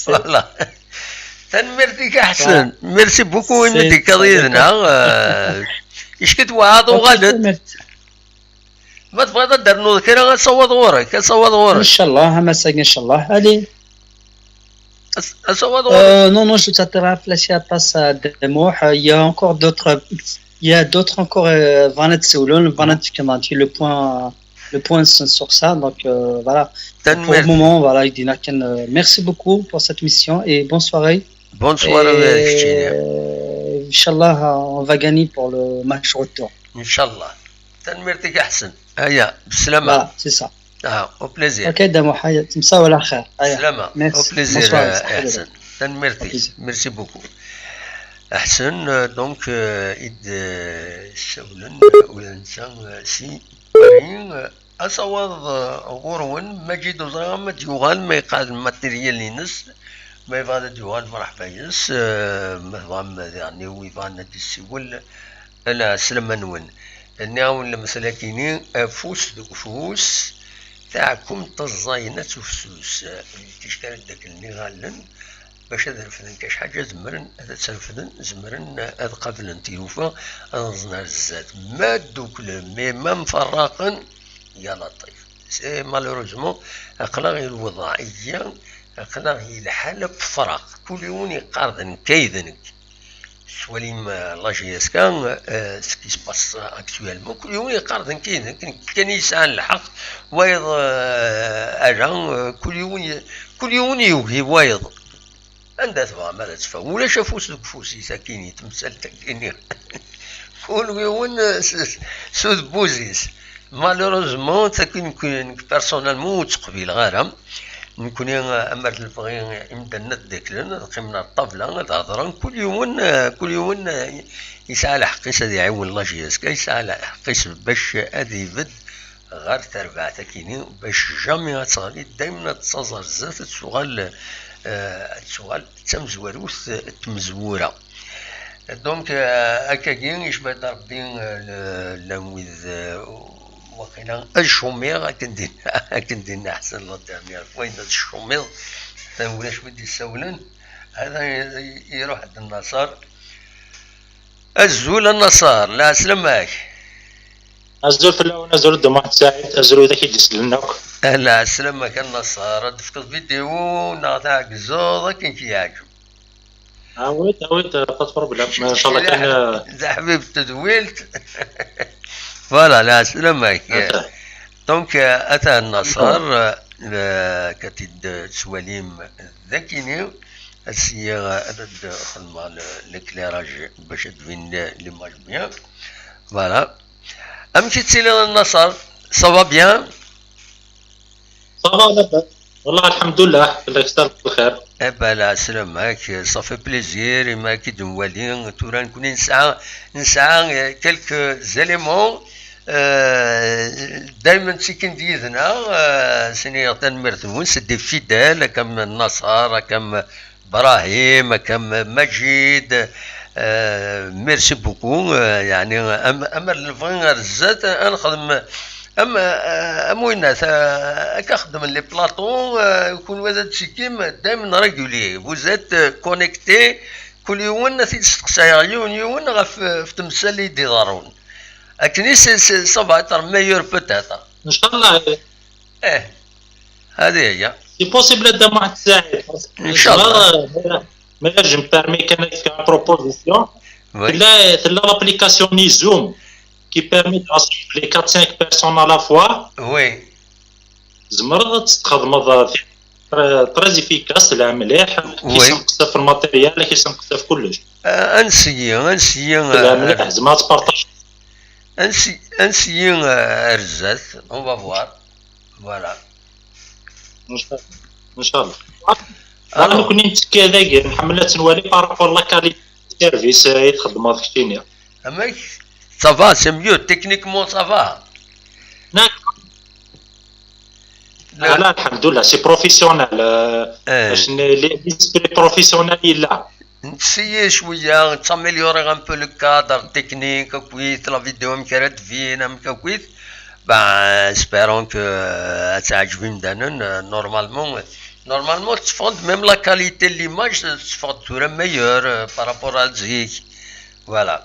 Voilà. Tanemmirt-ik a Ḥsen. Merci beaucoup imi C'est- d-tekkaḍ c'est- yid-neɣ. Euh, Ick-it waɛad uɣal-d. Ma tebɣiḍ ad d-ternuḍ kra, asawaḍ ɣur-k, asawaḍ ɣur-k. Inchallah, am ass-agi, inchallah. Allez. As- Asawaḍ ɣur-k. Euh, non, non, je t'attrape la siapa à Damoḥ. Euh, Il y a encore d'autres, il y a d'autres encore, euh, Vanette Seulon, Vanette Kamanti, le point, le point sur ça. Donc, euh, voilà. Pour le Tanemmirt. Moment, voilà, Idina Ken, euh, merci beaucoup pour cette mission et bonne soirée. Bonne soirée, Et, keččini. Euh, Inch'Allah, on va gagner pour le match retour. Inchallah. Tanemmirt-ik a Ḥsen. Aya, bislama. Voilà, c'est ça. Ah, au plaisir. Ok, Damoḥ, aya, timsawla xir. Aya. Bislama. Merci. Au plaisir, Bonsoir, euh, merci. Ḥsen. Tanemmirt-ik. Au plaisir. Merci beaucoup. Ḥsen, euh, donc, euh, i d-, euh, ssawlen, euh, ula d netta, euh, si Paris, euh, asawaḍ, euh, ɣur-wen, Maǧid ur ẓriɣ ma ad d-yuɣal, ma yeqɛed lmateryal-ines, ma yebɣa ad d-yuɣal, mṛeḥba yes, euh, ma tebɣam daɣen i win yebɣan ad d-yessiwel, ala, slama-nwen. Nniɣ-awen lemtel-akini, afus deg ufus, taɛkemt ẓẓayen ad tufsus. Ticki ara d-aklen iɣallen, bac ad refden kra ḥaǧa, zemren ad tt-refden, zemren ad qablen tilufa, ad nẓen ar zdat. Ma dduklen, mais ma mferraqen, ya laṭif. C'est malheureusement, aql-aɣ i lewḍeɛ ihi, aql-aɣ i lḥal n wefraq. Kul yiwen yeqqar d nekk ay d nekk. Tettwalim, euh, la J S K, euh, ce qui se passe actuellement. Kul yiwen yeqqar d nekk ay d nekk, nekk kan i yesɛan lḥeqq, wayeḍ, euh, ala, euh, kul yiwen ye-, kul yiwen yugi wayeḍ. Anda tebɣam ad teffɣem? Ulac afus deg ufus-is, akkin, i temsalt-akkin. Kul yiwen, euh, s, s, s udebbuz-is. Malheureusement, takin nekk, nekk personnellement ur tt-qbileɣ ara. Nekkni, euh, amer d lebɣi, imdanen ad d-aklen, ad qqimen ar ṭṭabla, ad hedren. Kul yiwen, euh, kul yiwen, euh, yesɛa lḥeqq-is ad iɛiwen la J S K, yesɛa lḥeqq-is bac ad ibedd ɣer terbaɛt akini, bac jamais ad teɣli, daymen ad tettaẓ ar zdat, ad tuɣal, eh, ad tuɣal d tamezwarut, eh, n tmezwura. Donc, eh, akkagi, icba-d Rebbi, eh, le-, llan wid, eh, waqila ad cummiɣ, akken d-, akken d-yenna Ḥsen la dernière fois, yenna-d cummiɣ, ulac wid d-yessawlen, hada i-, i-, iruḥ-d Nnaṣer. Azul a Nnaṣer, lɛeslama-k. Azul fell-awen, azul d Muḥ Saɛid, azul widak i d-isellen akk. Lɛeslama-k a Nnaṣer, ad d-tefkeḍ vidéo neɣ taɛegzuḍ akken k-yeɛǧeb. Awit, awit, pas de problème. Inchallah kan, euh, d aḥbib n tedwilt. Voilà, lɛeslama-k. Ata. Donc, euh, ata a Nnaṣer, euh, kat-id-ttwalim d akini, ass-a, euh, ad d-xedmeɣ le-, l'éclairage bac ad d-tbin l'image bien. Voilà. Amek i tettiliḍ a Nnaṣer? Ça va bien? Ça va, labas. والله الحمد لله، لك ستار الخير. Eh ben, la semaine, ça fait plaisir, i ma k-id-nwali. Tura nekni nesɛa, nesɛa, euh, quelques éléments, euh, daymen ttikin-d yid-neɣ, euh, sniɣ tanemmirt-nwen, c'est des fidèles, comme Nasser, comme Brahim, comme Majid, euh, merci beaucoup. Euh, يعني, am-, amer nebɣi ar zdat, ad nexdem am, am winat, euh, akka xeddmen les plateaux, euh, kunwi ad ttikim daymen régulier. Vous êtes, euh, connectés, kul yiwen ad t-id-steqsayeɣ yiwen yiwen ɣef, ɣef temsal i d-iḍerrun. Akken i s-, s-, ça va être meilleur peut-être. إن شاء الله. Eh, هذه هي. C'est possible, a Dda Muḥend Saɛid. إن شاء الله. Mais là, mais là, je me permets quand même de faire une proposition. Oui. Là, là, l'application Zoom qui permet de rassembler quatre, cinq personnes à la fois. Oui. تزمرض تخدمض très efficace, la مليح. Oui. كيسنقص في الماتيريال، كيسنقص في كلش. آه، انسيي، انسيي، la مليح، زعما تبارطاج. انسي، انسيي، آه، رزاز، on va voir. Voilà. إن شاء الله. إن شاء الله. Alors. أنا كنت نتكي هذاك، نحمل تنوالي par rapport la qualité service، آه، يتخدم هذاك الشيء. أمك؟ Ça va, c'est mieux. Techniquement, ça va. لا. لا، لا، الحمد لله، c'est professionnel. آه، إيه. باش ن-، لي، لي سبري بروفيسيونيل يلا. نسيي شوية، نتاميليوري un peu le cadre technique، كويس، la vidéo أمك راه تبين، أمك كويس. Ben, espérons que, euh, تعجبي مدانا، euh, normalement, normalement, تفقد même la qualité de l'image، تفقد ثورة meilleure, euh, par rapport à زيك. Voilà.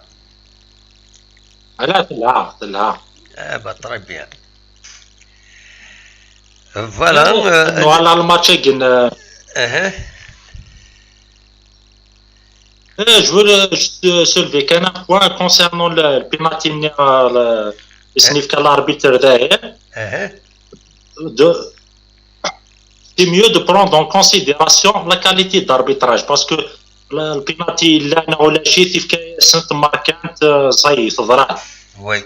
لا، تلها، تلها. Eh ben, très bien. Voilà, euh, voilà الماتش كاين. Uh-huh. Eh, je veux, euh, juste, euh, soulever qu'un point concernant le, le penalty, euh, le, le sniff qu'a l'arbitre derrière. Uh-huh. De, c'est mieux de prendre en considération la qualité d'arbitrage, parce que le, le penalty, là, on l'a chez Saint-Marc, euh, ça y est, c'est vrai. Oui.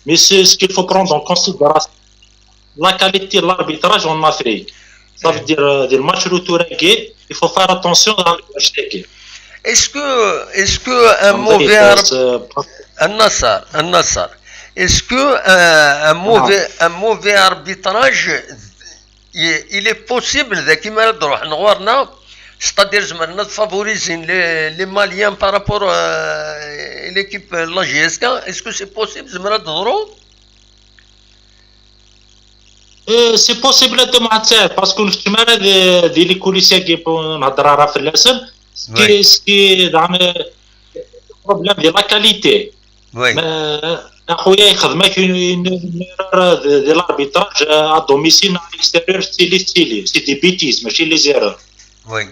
Mais c'est ce qu'il faut prendre en considération, la qualité de l'arbitrage en Afrique. Ça veut dire, euh, des matchs retour, il faut faire attention à l'arbitrage. Est-ce que, est-ce que un mauvais arbitre, euh, un Nasser, un Nasser, est-ce que un, un mauvais, un mauvais arbitrage, il, il est possible de كيما تروح نغورنا, c'est-à-dire زعما favoriser les, les Maliens par rapport, euh, à l'équipe, euh, la J S K, est-ce que c'est possible زعما تضرو؟ Euh, c'est possible de mentir, parce que نكتب على ذي، ذي les coulisses كي نهضر راه في اللسن. Ce qui, ce qui, زعما, problème de la qualité. Oui. ما، أخويا يخدمك une, une, une erreur de, de l'arbitrage à domicile, à l'extérieur, c'est les, c'est les, c'est des bêtises, ماشي les erreurs. Oui.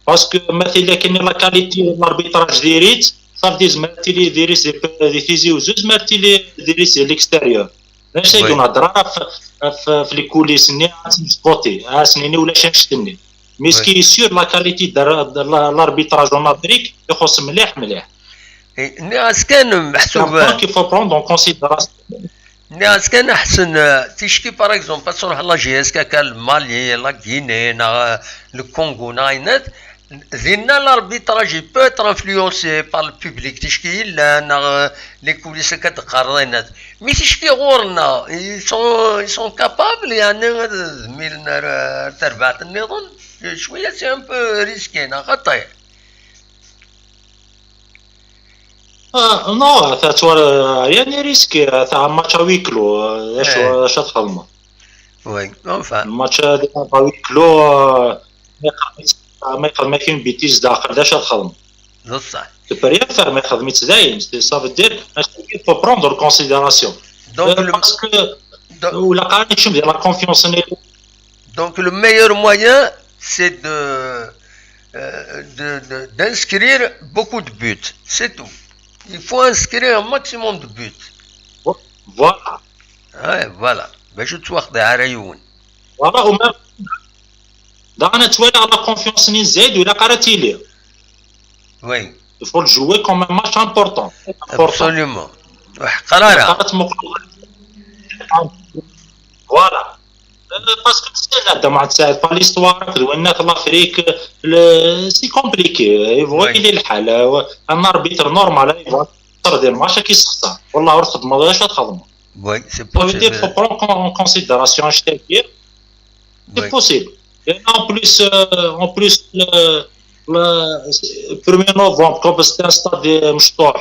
Parce que مثلا كاين la qualité l'arbitrage direct, ça veut dire زعما تيلي direct des, des تيزي وزوز، ما تيلي direct l'extérieur. ماشي نهضر راه في، في، في les coulisses ني سبوتي، ها سنيني ولا شي نشتني. Mais ce qui est sûr, la qualité de, de la, l'arbitrage en Afrique يخص مليح مليح. إيه، ني اسكان محسوب. C'est un point qu'il faut prendre en considération. ني اسكان احسن، آه، تشكي par exemple تروح la J S K كان المالي، la Guinée، نا، le Congo، نا، عينات. Dinna l'arbitrage, il peut être influencé par le public, ticki yellan, neɣ, euh, les coulisses akka d-qqaren ayen. Mais ticki ɣur-neɣ, ils sont, ils sont capables, يعني, ad milen ar, ar terbaɛt nniḍen, cwiya, c'est un peu risqué, neɣ xaṭi? Ah, non, ata ttwal, يعني, risqué, ata match à huis clos, euh, d acu, eh, d acu ad txedmeḍ? Oui, enfin. Match à huis clos, euh, ما يقدر، ما يقدر، ما كاين بيتيز داخل، اش تخدم؟ بصح. Tu peux rien faire, ما يخدم يتداين، ça veut dire, il faut prendre en considération. Donc, euh, le, parce que, donc, ولا قاعد نشم ديال la confiance. Donc, le meilleur moyen, c'est de, euh, de, de, d'inscrire beaucoup de buts. C'est tout. Il faut inscrire un maximum de buts. Voilà. Ouais, voilà. باش تواخد على يون. Voilà, وما دانا توالى la confiance ني زايد ولا قراتي لي. Oui. Il faut le jouer comme un match important. Important. Absolument. وحق قرارة. قرات مقابل. Voilà. Parce que c'est la demande, c'est pas l'histoire, c'est l'Afrique, c'est compliqué. Il faut il est le حال. Un arbitre normal, il va sortir des matchs qui se ça. والله غير تخدم هذا اش تخدم. Oui, c'est Ça veut dire qu'il faut possible. Prendre en considération, c'est-à-dire, c'est Oui. Possible. Et en plus, euh, en plus, le, le premier novembre, comme c'est un stade مشطوح,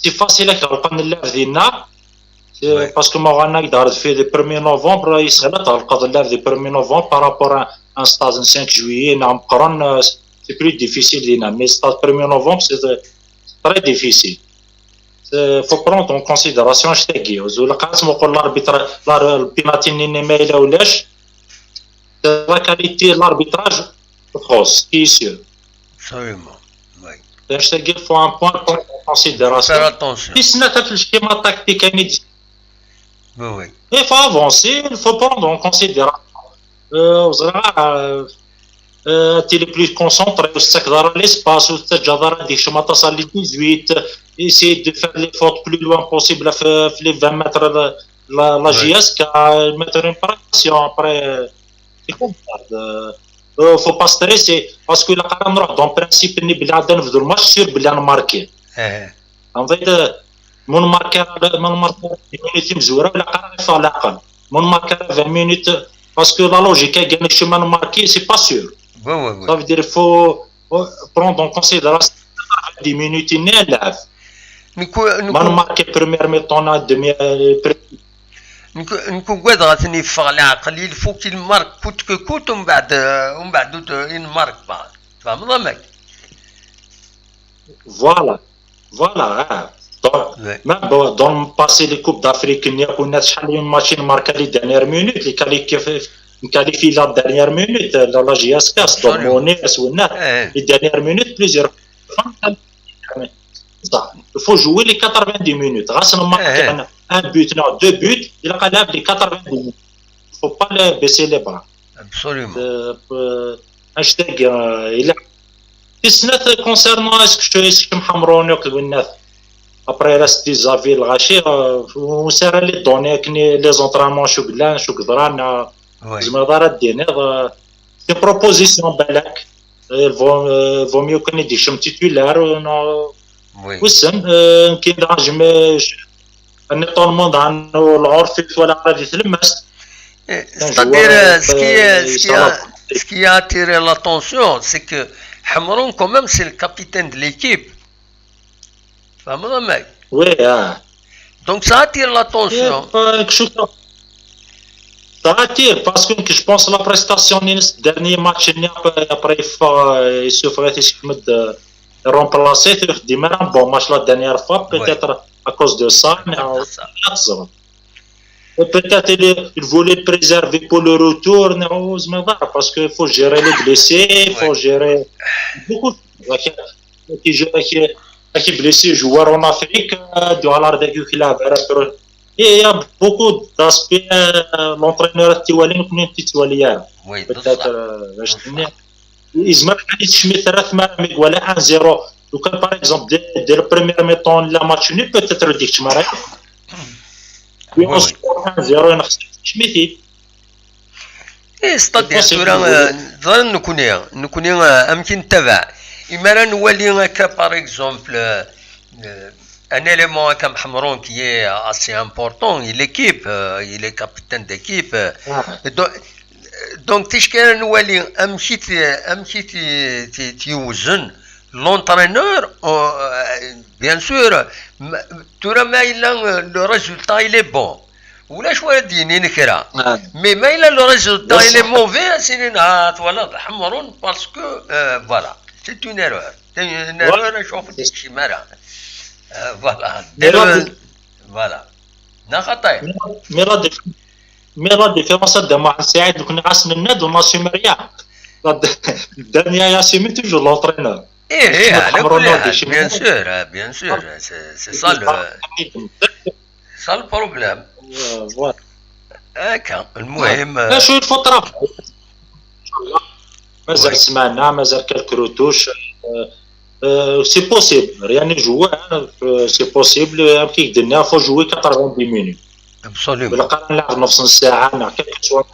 c'est facile à faire. On a l'air d'Ina. Ouais. Parce que moi, on a dans le fait le premier novembre, il serait là, dans le cadre de l'air du premier novembre, par rapport à un stade le cinq juillet, نعم، قرن, euh, c'est plus difficile, دينا. Mais le stade premier novembre, c'est euh, très difficile. Il faut prendre en considération الشتاقي. وزول قاسم وقول l'arbitre, le penalty نيني ما إلا ولاش. La qualité de l'arbitrage, c'est sûr. Absolument. Oui. الشتاقي, il faut un point prendre en considération. Faire attention. في سنة في le schéma tactique, يعني, Oui, oui. Il faut avancer, il faut prendre en considération. Euh, وزرا, euh, euh, tu es plus concentré, وتستكثر l'espace, وتتجاذر هذيك شي مطاس les dix-huit, essayer de faire les fautes plus loin possible في, في les vingt mètres, la, la, la Ouais. J S K, mettre une pression, après, euh, c'est comme ça. Euh, euh, faut pas stresser, parce que la carrière نروح dans le principe, نبدا نبدو le match sûr بلي نماركي. Eh, En fait, euh, mon marqueur, mon marqueur, dix minutes, il me joue, la carrière, il faut la carrière. Mon marqueur, vingt minutes, parce que la logique, il gagne le chemin marqué, c'est pas sûr. oui, oui, oui. Ça veut dire qu'il faut euh, prendre en considération dix minutes, il est là. نكو- ما نكو- نماركي première mi-temps, demi euh, pre- نكو- نكو قاعد غاتني يفغ العقل، il faut qu'il marque coûte que coûte، ومن بعد، ومن بعد ينمارك بعض. فاهم ضمك؟ Voilà. Voilà. Hein. Donc, Ouais. Même bon, dans le passé, les Coupes d'Afrique, il y a eu شحال من match marqué les dernières minutes, les qualifiés, les qualifiés la dernière minute, la, la J S K, Absolument. Dortmund, Swinnat, Eh, les dernières minutes, plusieurs fois. Ça, il faut jouer les quatre-vingt-dix minutes. Grâce à un, un but, non, deux buts, il a les quatre-vingt-dix minutes. Il ne faut pas le baisser les bras. absolument. Euh, euh, hashtag, euh, il a في سنات concernant est-ce que je suis محمرون ياك الونات. Après, reste des avis الغاشي, euh, وسير les données, كني les entraînements شو قلان شو قدران, euh, Oui, زعما دار الدين, euh, c'est une proposition بالك. Il vaut, euh, vaut mieux كني ديشم titulaire, euh, non. oui. وسن, euh, كي دانجمي, un étonnement dans العرف ولا غادي تلمست. Eh, Un c'est-à-dire, joueur, euh, ce qui, euh, est- ce il qui s'en a, va. Ce qui a attiré l'attention, c'est que Hamroun, quand même, c'est le capitaine de l'équipe. فاهم ضمك؟ Oui, hein. Donc ça attire l'attention. Et, euh, que je Ça attire parce que je pense la prestation de ce dernier match, il n'y a pas, après, il faut, euh, il suffit de remplacer, de démarrer un bon match la dernière fois, peut-être à cause de ça, mais, euh, Ça. et peut-être il, il voulait le préserver pour le retour, mais heureusement, voilà, parce qu'il faut gérer les blessés, il faut gérer beaucoup de choses. Qui joue, qui, qui est blessé, joueur en Afrique, euh, de la et il y a beaucoup d'aspects, euh, l'entraîneur Tiwali, nous connaissons Tiwali, hein. Oui, Peut-être, ça. euh, je sais pas. يزمر حالي تشمي ثلاث مرات ولا un zéro. لو كان, par exemple, dès, dès le premier mi-temps, la match nul, peut-être ديك تمارا. Oui, On score un zéro, نخسر تشميتي. اي ستادير Possible. ثورا آه، ظن نكوني نكوني آه، امكن نتابع اما راه نولي هكا par exemple un élément comme Hamroun qui est assez important, il équipe, euh, il est capitaine d'équipe. Euh, donc, donc تشكي نولي امشي امشي تيوزن l'entraîneur, euh, bien sûr, ترى ما الا le résultat il est bon. ولا شويه دينين كرا. Mais ما الا le résultat il est mauvais, سينين ها تولى حمرون parce que, euh, voilà, c'est une erreur. C'est une erreur, شوف شي مره. Voilà. Voilà. نا خطير. Mais la différence de Mohamed Saïd, donc, on a assumer rien. Dernier, il assume toujours l'entraîneur. ايه ايه على كل حال, bien sûr, bien sûr, c'est ça le c'est ça le problème. Voilà. هكا المهم. لا, شويه فوت راه مازال سمانه, مازال quelques retouches. C'est possible, rien n'est joué, c'est possible. كي قلنا, faut jouer quatre-vingt-dix minutes. Absolument. ولا قال نلعب نص ساعه, نلعب quelque chose.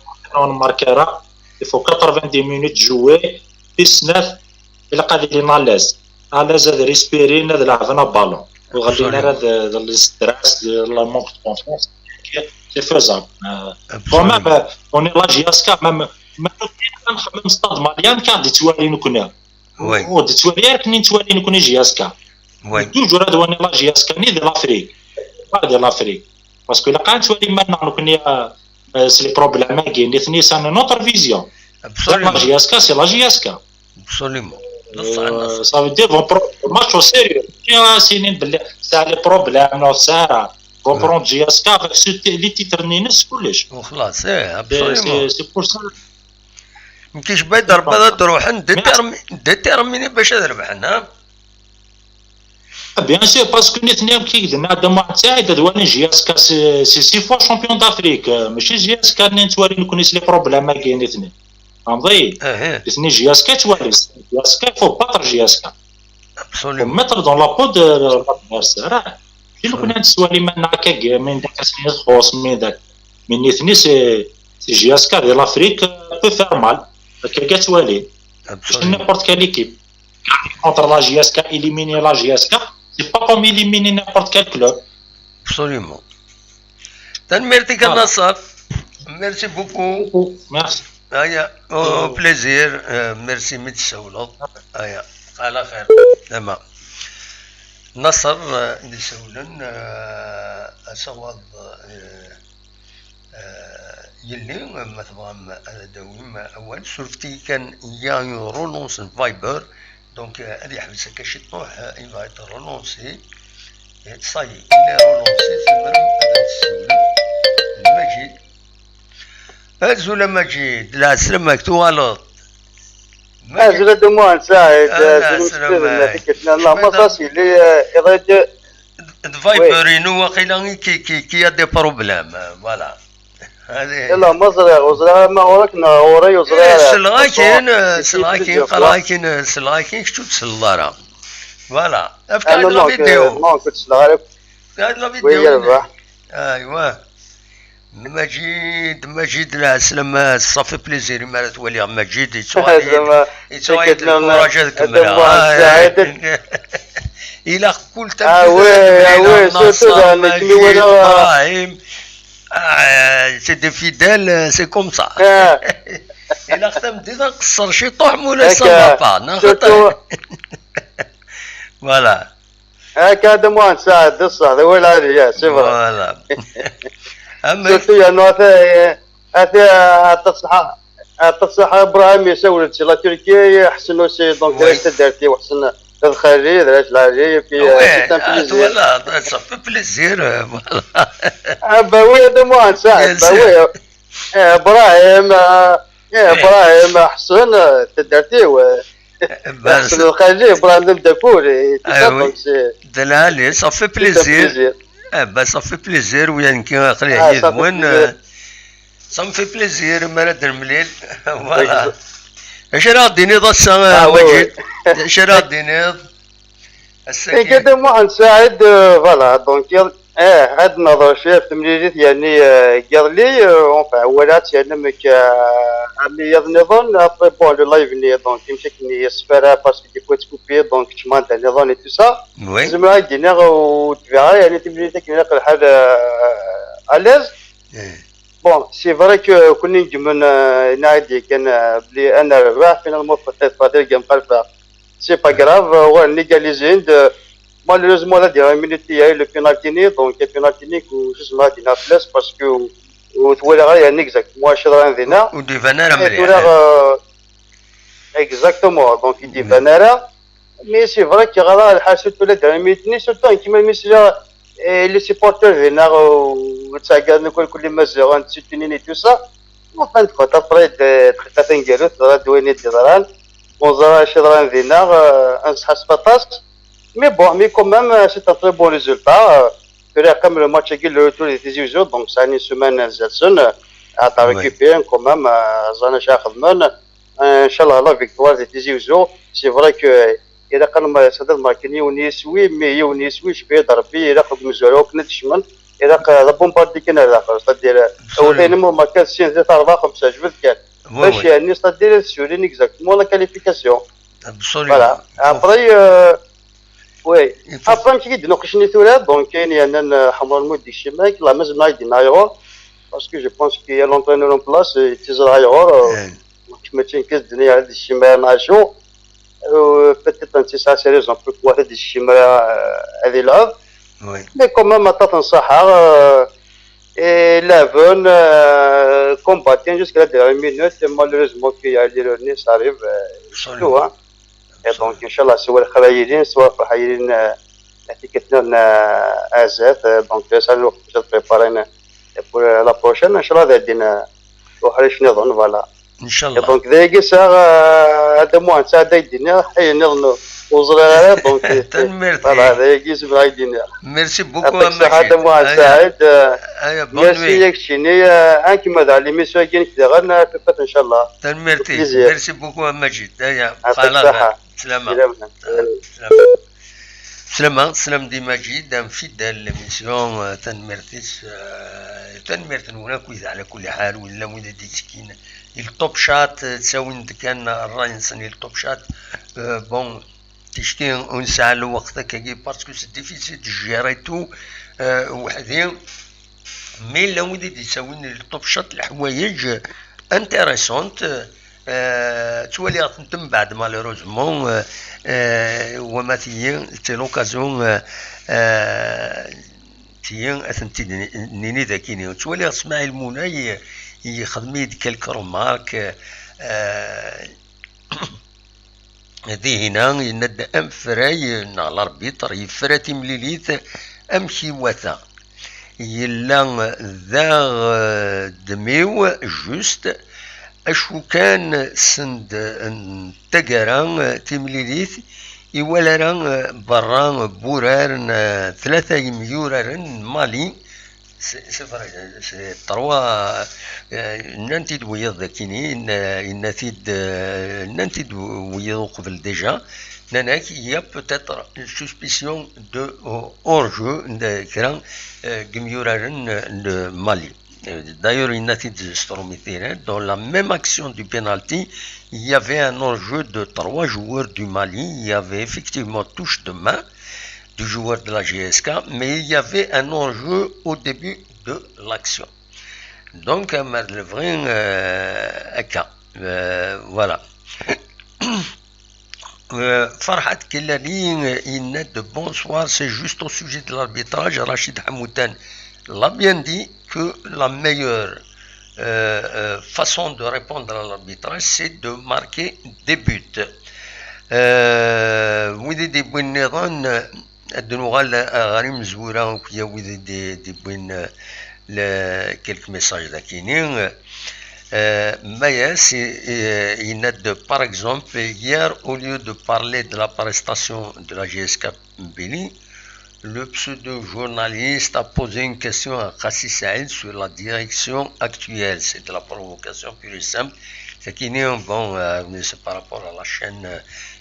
ur nmarki ara. Il faut quatre-vingt-dix minutes jouer, tis snat ilaq ad ilin à l'aise, à l'aise ad respirin, ad leɛben aballon, ur ɣellin ara d, d le stress, d le manque de confiance. C'est faisable. Euh, quand même, euh, on est la J S K, même, même, nxemmem stade Malien, kan d-ittwali nekkni. Ur d-ittwali ara akken i nettwali nekkni J S K. Toujours ad wani la J S K-nni di l'Afrique, pas di l'Afrique. Parce que ilaq ad nettwali iman-nneɣ nekkni, euh, euh, s les problèmes-agi, nitni c'est une autre vision. La J S K, c'est la J S K. Absolument. Euh, ça veut dire, vont prendre le match au sérieux. Mačči ad s-inin belli tesɛa les problèmes, ur tesɛi ara. Vont prendre J S K avec ce ti-, les titres-nni-ines, kullec. وخلاص، ايه، absolument. C'est, c'est pour ça. Nekk icebba-yi-d Rebbi ad d-ruḥen détermi-, déterminés bac ad rebḥen, ha? Ah, bien sûr, parce que nitni, amek i d-yenna Dda Muḥend Saɛid, ad walin J S K, c'est, c'est six fois champion d'Afrique, euh, mačči J S K-nni nettwali nekkni s les problèmes-agi nitni. Fhmeḍ-iyi? Aha. Nitni J S K ttwalin, J S K, il faut battre J S K. Faut Absolument. Mettre dans la peau de l'adversaire. Ah. Mačči nekkni ad nettwali iman-nneɣ akka, min dak ass-nni txuṣ, min dak. Mais nitni, c'est, c'est J S K di l'Afrique, euh, peut faire mal. Akka ad ttwalin. Mačči Absolument. N'importe quelle équipe. Gagner contre la J S K, éliminer la J S K, c'est pas comme éliminer n'importe quel club. Absolument. Tanemmirt-ik a Voilà. Naṣer. Merci beaucoup. Merci. Aya, au Euh. plaisir. Euh, merci mi d-tsawleḍ. Aya, ɛla xir. Tama. Naṣer, euh, d-isawlen, euh, asawaḍ, euh, euh, yelli, ma tebɣam ad d-tawim awal, surfet-iyi kan, il y a une relance n Viber. Donc, euh, ad yeḥbes akka ciṭuḥ, euh, il va être relancé. Et ça y est, il est relancé, tzemrem ad tessiwlem d Majid. Azul a Majid, lɛeslama-k, tuɣaleḍ? Azul a Dda Muḥend Saɛid, Ah, azul lɛeslama-k. Tikkelt-nni, la massas yelli, euh, iḍ-, D Viber-inu waqila i ki, ki, qui a des problèmes, euh, voilà. Allez. Yalla, ma ẓriɣ, ur ẓriɣ ara ma ɣur-k neɣ ɣur-i, ur ẓriɣ Eh, ara. selleɣ-ak-in, eh, Parce que selleɣ-ak-in, plusieurs qqareɣ-ak-in, eh, selleɣ-ak-in, kečč ur tselleḍ ara. Voilà. Efk-aɣ-d la vidéo. Non, ur selleɣ ara. Efk-aɣ-d la Oui, vidéo. yerbeḥ. Aywa. Majid, Majid, lɛeslama, ça fait plaisir imi ara twaliɣ Majid, yettuɣal-iyi-d, Zama, yettuɣal-iyi-d tikkelt-nni, lkuraǧ ad kemmleɣ. Dda Muḥend Saɛid. Ilaq kul Ah, oui, ah, oui, surtout, da, nekk mi walaɣ, ah, Ibrahim. Ah, c'est des fidèles, euh, c'est comme ça. Ah. Ilaq tameddit ad nqeṣṣer ciṭuḥ, ma ulac ça Akka, va pas, neɣ surtout, Voilà. Akka, Dda Muḥend Saɛid, d ṣṣeḥ, d awal ɛali, c'est vrai. Voilà. Amek? Surtout, yernu ata, ata, aṭas ṣṣeḥ-, aṭas ṣṣeḥ, Ibrahim yessawel-d si la Turquie, Ḥsen aussi, donc, Oui. d taddart-iw, Ḥsen d xali, d Rac Lɛali, et puis, euh, Ouais, c'est un ah, plaisir. Voilà, ça fait plaisir, euh, voilà. Ah, bah oui, Dda Muḥend Saɛid, Bien bah sûr. Oui. Eh, Ibrahim, euh, eh, Oui. Ibrahim, Ḥsen, euh, taddart-iw, euh, Bah, Ḥsen d xali, Ibrahim d ameddakel, et tout Ah, ça, oui. Donc, c'est D lɛali, ça fait c'est un plaisir. plaisir. Eh ben, ça fait plaisir, oui, nekk aql-i Ah, ça fait yid-wen, plaisir. euh, ça me fait plaisir, mi ara d-nemlil. Voilà. Acu ara ɣ-d-tiniḍ ass-a, Ah, oui, Majid? Oui. Acu ara ɣ-d-tiniḍ? Ass-agi. Iga Dda Muḥend Saɛid, euh, voilà, donc, eh, ad nehḍer cwiya ɣef temlilit, yani, euh, n yiḍelli, euh, enfin, walaɣ-tt, yani, amek, euh, am yiḍ nniḍen, après, bon, le live-nni, donc, imcakken yessefra, parce que des fois, tkupi, donc, keččem anda nniḍen et tout ça. Oui. Zemreɣ ad d-iniɣ, ur tbiɛ ara, yani, timlilit akken ilaq lḥal, euh, à l'aise. Eh. Bon, c'est vrai que kunni ngemmen, euh, yenna-d kan, euh, belli ad nerbeḥ, finalement, peut-être, Fadil gam xalfa. C'est pas grave, euh, ouais, on égalise, euh, malheureusement, la dernière minute, il y a eu le penalty-nni, donc, le penalty-nni, que, je sais pas, il a place parce que, euh, tu vois, il y a un exact. Moi, je suis dans un vénard. Ur d-iban ara Et mliḥ. tu vois, euh, exactement, donc, il dit, ben, là, mais c'est vrai que, voilà, surtout la dernière minute, surtout, qui m'a mis là, et les supporters, les nars, euh, ça gagne, quoi, les Mazarin, c'est une et tout ça. En fin de compte, après, de, de, de, de, de, de, de, de, on sera chez le vénard, euh, on se passe. Mais bon, mais quand même, euh, c'est un très bon résultat. Euh, Puis quand même, le match avec le retour de Tizi Ouzou, donc ça une semaine, euh, Zelson, euh, à Oui. récupérer quand même, euh, Zana Shah Khadman. Euh, Inch'Allah, la victoire de Tizi Ouzou. C'est vrai que, il a quand même, ça donne marqué, ni on est oui, mais on est oui, je peux être rappelé, il a comme nous aurons que nous chemin. ilaq d abumbardi kan ar daxel, c'est-à-dire, awten imuhma kan sin, tlata, rebɛa, xemsa, jbed kan. Bac yerni, c'est-à-dire, ad ssulin exactement la qualification. Voilà. Après, euh, oui. Après, amek i d-nuqicen i tura, donc, ayen yernan, euh, Ḥemra Lmud deg Cimak, la mazal ma d-yenna ayɣer, parce que je pense qu'il y a l'entraîneur en place, euh, yettẓalla ayɣer, euh, donc, mačči nekk i d-nniɣ ad d-yecci Maɛcu, euh, peut-être netta yesɛa ses raisons pourquoi ad d-yecci Maɛcu, euh, ad yelɛeb. Mais quand même, aṭas n ṣṣaḥa, euh, et laɛben, euh, combattent jusqu'à la dernière minute, et malheureusement, qu'il y a l'erreur qui arrive, euh, c'est tout, hein. Et donc, inchallah, siwa lxir a yilin, siwa lferḥ a yilin, euh, tikkelt-nniḍen, euh, azat, euh, donc, ça nous préparer, euh, pour, euh, la prochaine, inchallah, ad d-inin, euh, uḥric niḍen, voilà. Inchallah. Et donc, dayagi sɛiɣ, euh, Ḥemra Lmud, sɛiɣ ad d-iniɣ, ayen niḍen ur ẓriɣ ara, donc, voilà, dayagi zemreɣ ad d-iniɣ. Merci beaucoup, a Maǧid. Ḥemra Lmud, euh, merci à keččini, euh, ad nkemmel daɣ l'émission-agi nekk daɣen, euh, tafat, inchallah. Tanemmirt-ik. Merci beaucoup, a Maǧid. Aya, xalaḍ. Slama. Slama. Slama, slama di Maǧid, un fidèle l'émission, euh, tanemmirt-is, euh, tanemmirt-nwen akk, ala kulli ḥal, wid llan wid i d-yettekkin i le Top Chat, euh, ttawin-d kan ṛṛay-nsen i le Top Chat. Euh, bon, ticki ur nesɛi lweqt akkagi, parce que c'est difficile de gérer tout, euh, weḥd-i. Mais llan wid i d-yettawin i le Top Chat leḥwayeǧ intéressantes, euh, ttwaliɣ-tent mbeɛd, malheureusement, euh, euh, wama tigi, c'est l'occasion, euh, euh, tigi, ad tent-id-nini dagini. Ttwaliɣ Smaɛil Munay, euh, yexdem-iyi-d quelques remarques, euh, Dihina, yenna-d amefray neɣ l'arbitre yefra timlilit amek iwata. Yella daɣ, eh, ddem-iw, juste, acu kan send n taggara, eh, timlilit, iwala ara, eh, berra n wurar n, eh, tlata yemyuraren n Mali, C'est, c'est vrai, c'est trois, euh, nnan-t-id wiyiḍ dakini, n-, yenna-t-id, euh, nnan-t-id wiyiḍ uqbel déjà, nnan-ak, il y a peut-être une suspicion de, euh, hors-jeu, de kra, euh, n yemyuraren n Mali. Euh, d'ailleurs, yenna-t-id s trumit, dans la même action du penalty, il y avait un hors-jeu de trois joueurs du Mali, il y avait effectivement touche de main, du joueur de la G S K, mais il y avait un hors-jeu au début de l'action. Donc, euh, euh, euh, voilà. Euh, Farhat Kellali, euh, il net de bonsoir, c'est juste au sujet de l'arbitrage. Rachid Hamoutan l'a bien dit que la meilleure, euh, euh, façon de répondre à l'arbitrage, c'est de marquer des buts. Euh, wid i d-yewwin nniḍen, ad nuɣal ɣer imezwura akk, ya wid i d-, d-yewwin, euh, le, quelques messages dakini. Euh, Mayas, euh, il net de, par exemple, hier, au lieu de parler de la prestation de la G S K Mbili, le pseudo-journaliste a posé une question à Qassi Saïd sur la direction actuelle. C'est de la provocation pure et simple. C'est qu'il y a un bon, euh, c'est par rapport à la chaîne, euh,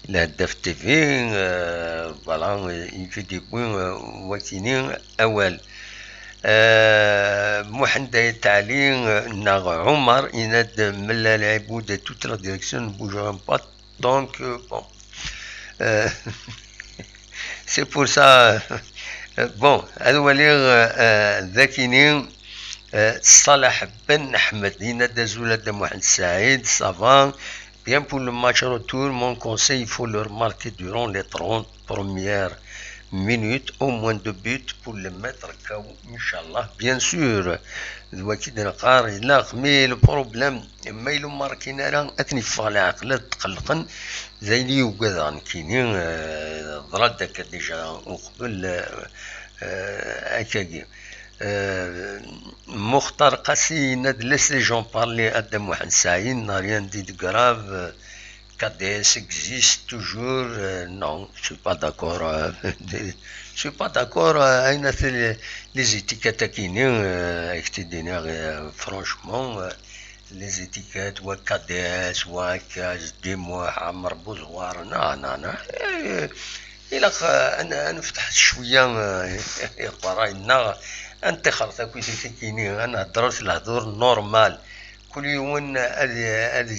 la Def T V, euh, voilà, euh, il fait des points, euh, Wakini, Awal. Euh, Mohamed Ayt Ali, euh, neɣ Omar, il net de Mella Laïboud et toute la direction ne bougeront pas. Donc, euh, bon. Euh, C'est pour ça, euh, bon, ad waliɣ, euh, euh, dakini, euh, Salah Ben Ahmed, yenna-d azul a Dda Muḥend Saɛid, ça va. Bien pour le match retour, mon conseil, il faut le remarquer durant les trente premières minutes, au moins deux buts pour le mettre K O, Inch'Allah. Bien sûr, d waki d-neqqar, ilaq, mais le problème, ma yella ur markin ara, ad ten-yeffeɣ leɛqel, ad tqellqen, d ayen i ugadeɣ nekkini, euh, ḍra-d akka déjà uqbel, euh, euh, akkagi. Euh, Muxtar Qasi yenna-d, laisse les gens parler, a Dda Muḥend Saɛid, n'a rien dit de grave, euh, K D S existe toujours, euh, non, je suis pas d'accord, euh, je suis pas d'accord, euh, ayen at les, les étiquettes akini, euh, ak-t-id-iniɣ, euh, franchement, euh, les étiquettes, wa K D S, wa akka, Zeddi Muḥ, Ɛmer Buẓwar, non, non, non. Euh, Ilaq, eh, ad n-, ad nefteḥ cwiya, eh, iqerray-nneɣ, ad nṭixer takwitin-agi-nni, ad nehder s lehdur normal. Kul yiwen ad, ad,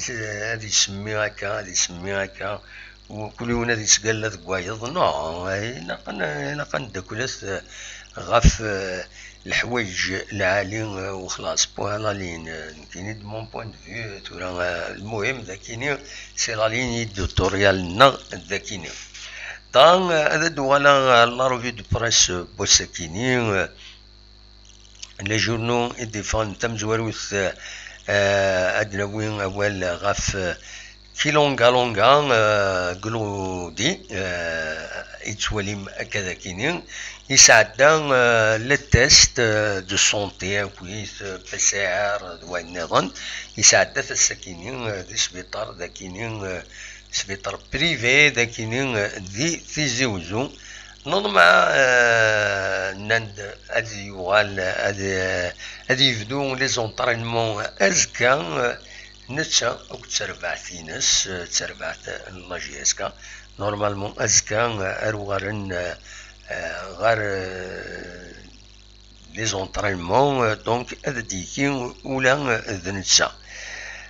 ad isemmi akka, ad isemmi akka, u kul yiwen ad yettgalla deg wayeḍ. Non, ilaq ad n-, ilaq ad neddaklet, eh, ɣef, eh, leḥwayeǧ lɛali, eh, u xlaṣ, point, la ligne, eh, nekkini, de mon point de vue, eh, tura, eh, lmuhim, d akini, c'est la ligne éditoriale-nneɣ, d akini. Dan, eh, ad d-uɣaleɣ, eh, la revue de presse, eh, n wass-akini, eh, les journaux i d-iffɣen tamezwarut, eh, eh, ad d-nawi awal ɣef, eh, Kilongalonga, eh, Glodi, eh, i tettwalim akka d akini, yesɛedda, eh, le test, eh, de santé, akkit, eh, P C R, d wayen nniḍen, yesɛedda-t ass-akini, eh, di sbiṭar d akini, eh, sbiṭar privé d akini, eh, di Tizi Uzzu. Neḍmeɛ, eh, nnan-d ad yuɣal, ad, ad yebdu les entraînements azekka, eh, netta akked terbaɛt-ines, eh, d terbaɛt n la J S K. Normalement, azekka, eh, ar uɣalen, eh, eh, ɣer, eh, les entraînements, eh, donc ad d-yekki ula, eh, d netta.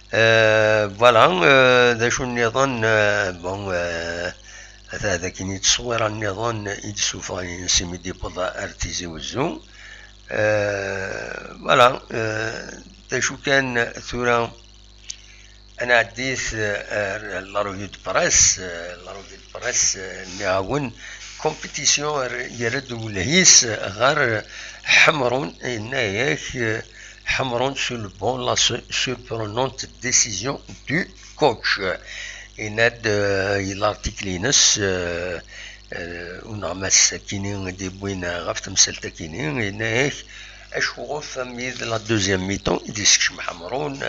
Eh, voilà, eh, d acu nniḍen, eh, bon, eh, ata d akken i ttṣewwira nniḍen i d-ssufɣen ines imi d-yewweḍ ar Tizi Uzzu. Eh, voilà, eh, d acu kan tura, ad nɛeddi-t, eh, ar la revue de presse, eh, la revue de presse, eh, nniɣ-awen, compétition, ar-, yerra-d ulehis ɣer Ḥemrun, yenna-yak, eh, Ḥemrun sur le banc, la su-, surprenante décision du coach. Yenna-d, eh, l'article-ines, eh, eh, uneɣmas akini i d-yewwin ɣef temsalt akini, yenna-yak, acu ɣef amid la deuxième mi-temps i d-yessekcem Ḥemrun,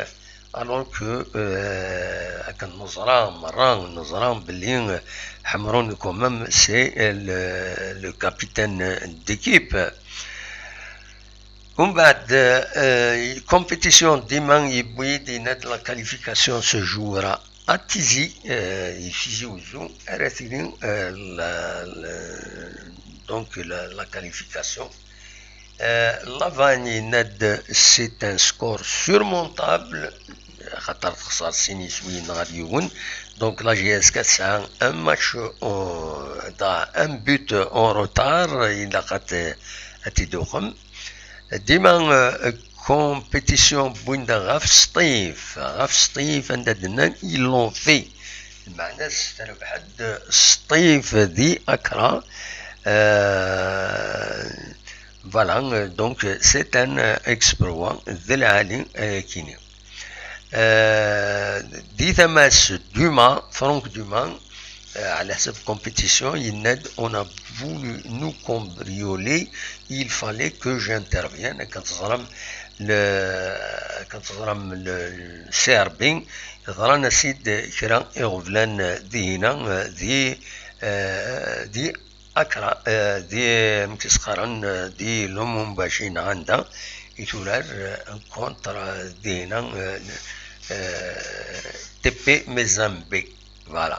alors que, euh, akken neẓra merra, neẓra belli, euh, Ḥemrun quand même, c'est, euh, le, le capitaine d'équipe. Umbeɛd, euh, compétition dima yewwi-d, yenna-d la qualification se jouera à Tizi, euh, i Tizi Uzzu, ara tili, euh, la, la, donc la, la qualification. Euh, Lavagne yenna-d c'est un score surmontable, xaṭer texṣer sin yiswiyen ɣer yiwen. Donc la J S K tesɛa un match, euh, un but en retard, ilaq ad t-, ad t-id-tuqem. Dima, euh, compétition wwin-d ɣef Sṭif, ɣef Sṭif anda d-nnan ils l'ont fait. Lmeɛna-s terbeḥ-d Sṭif di Akra. Euh, Voilà, euh, donc, euh, c'est un, euh, exploit d lɛali, euh, ayakini. Euh, di tama-s Dumas, Franck Dumas, euh, ɛla ḥsab compétition, yenna-d, on a voulu nous cambrioler, il fallait que j'intervienne. Akken teẓram le, akken teẓram le, le C R B, ḍran-as-id kra iɣeblan, euh, dihina, euh, di, euh, di Akra, euh, di, amek i s-qqaren, euh, di Lumumbashi neɣ anda i turar, euh, contre, euh, dihina, euh, euh, T P Mazembe. Voilà.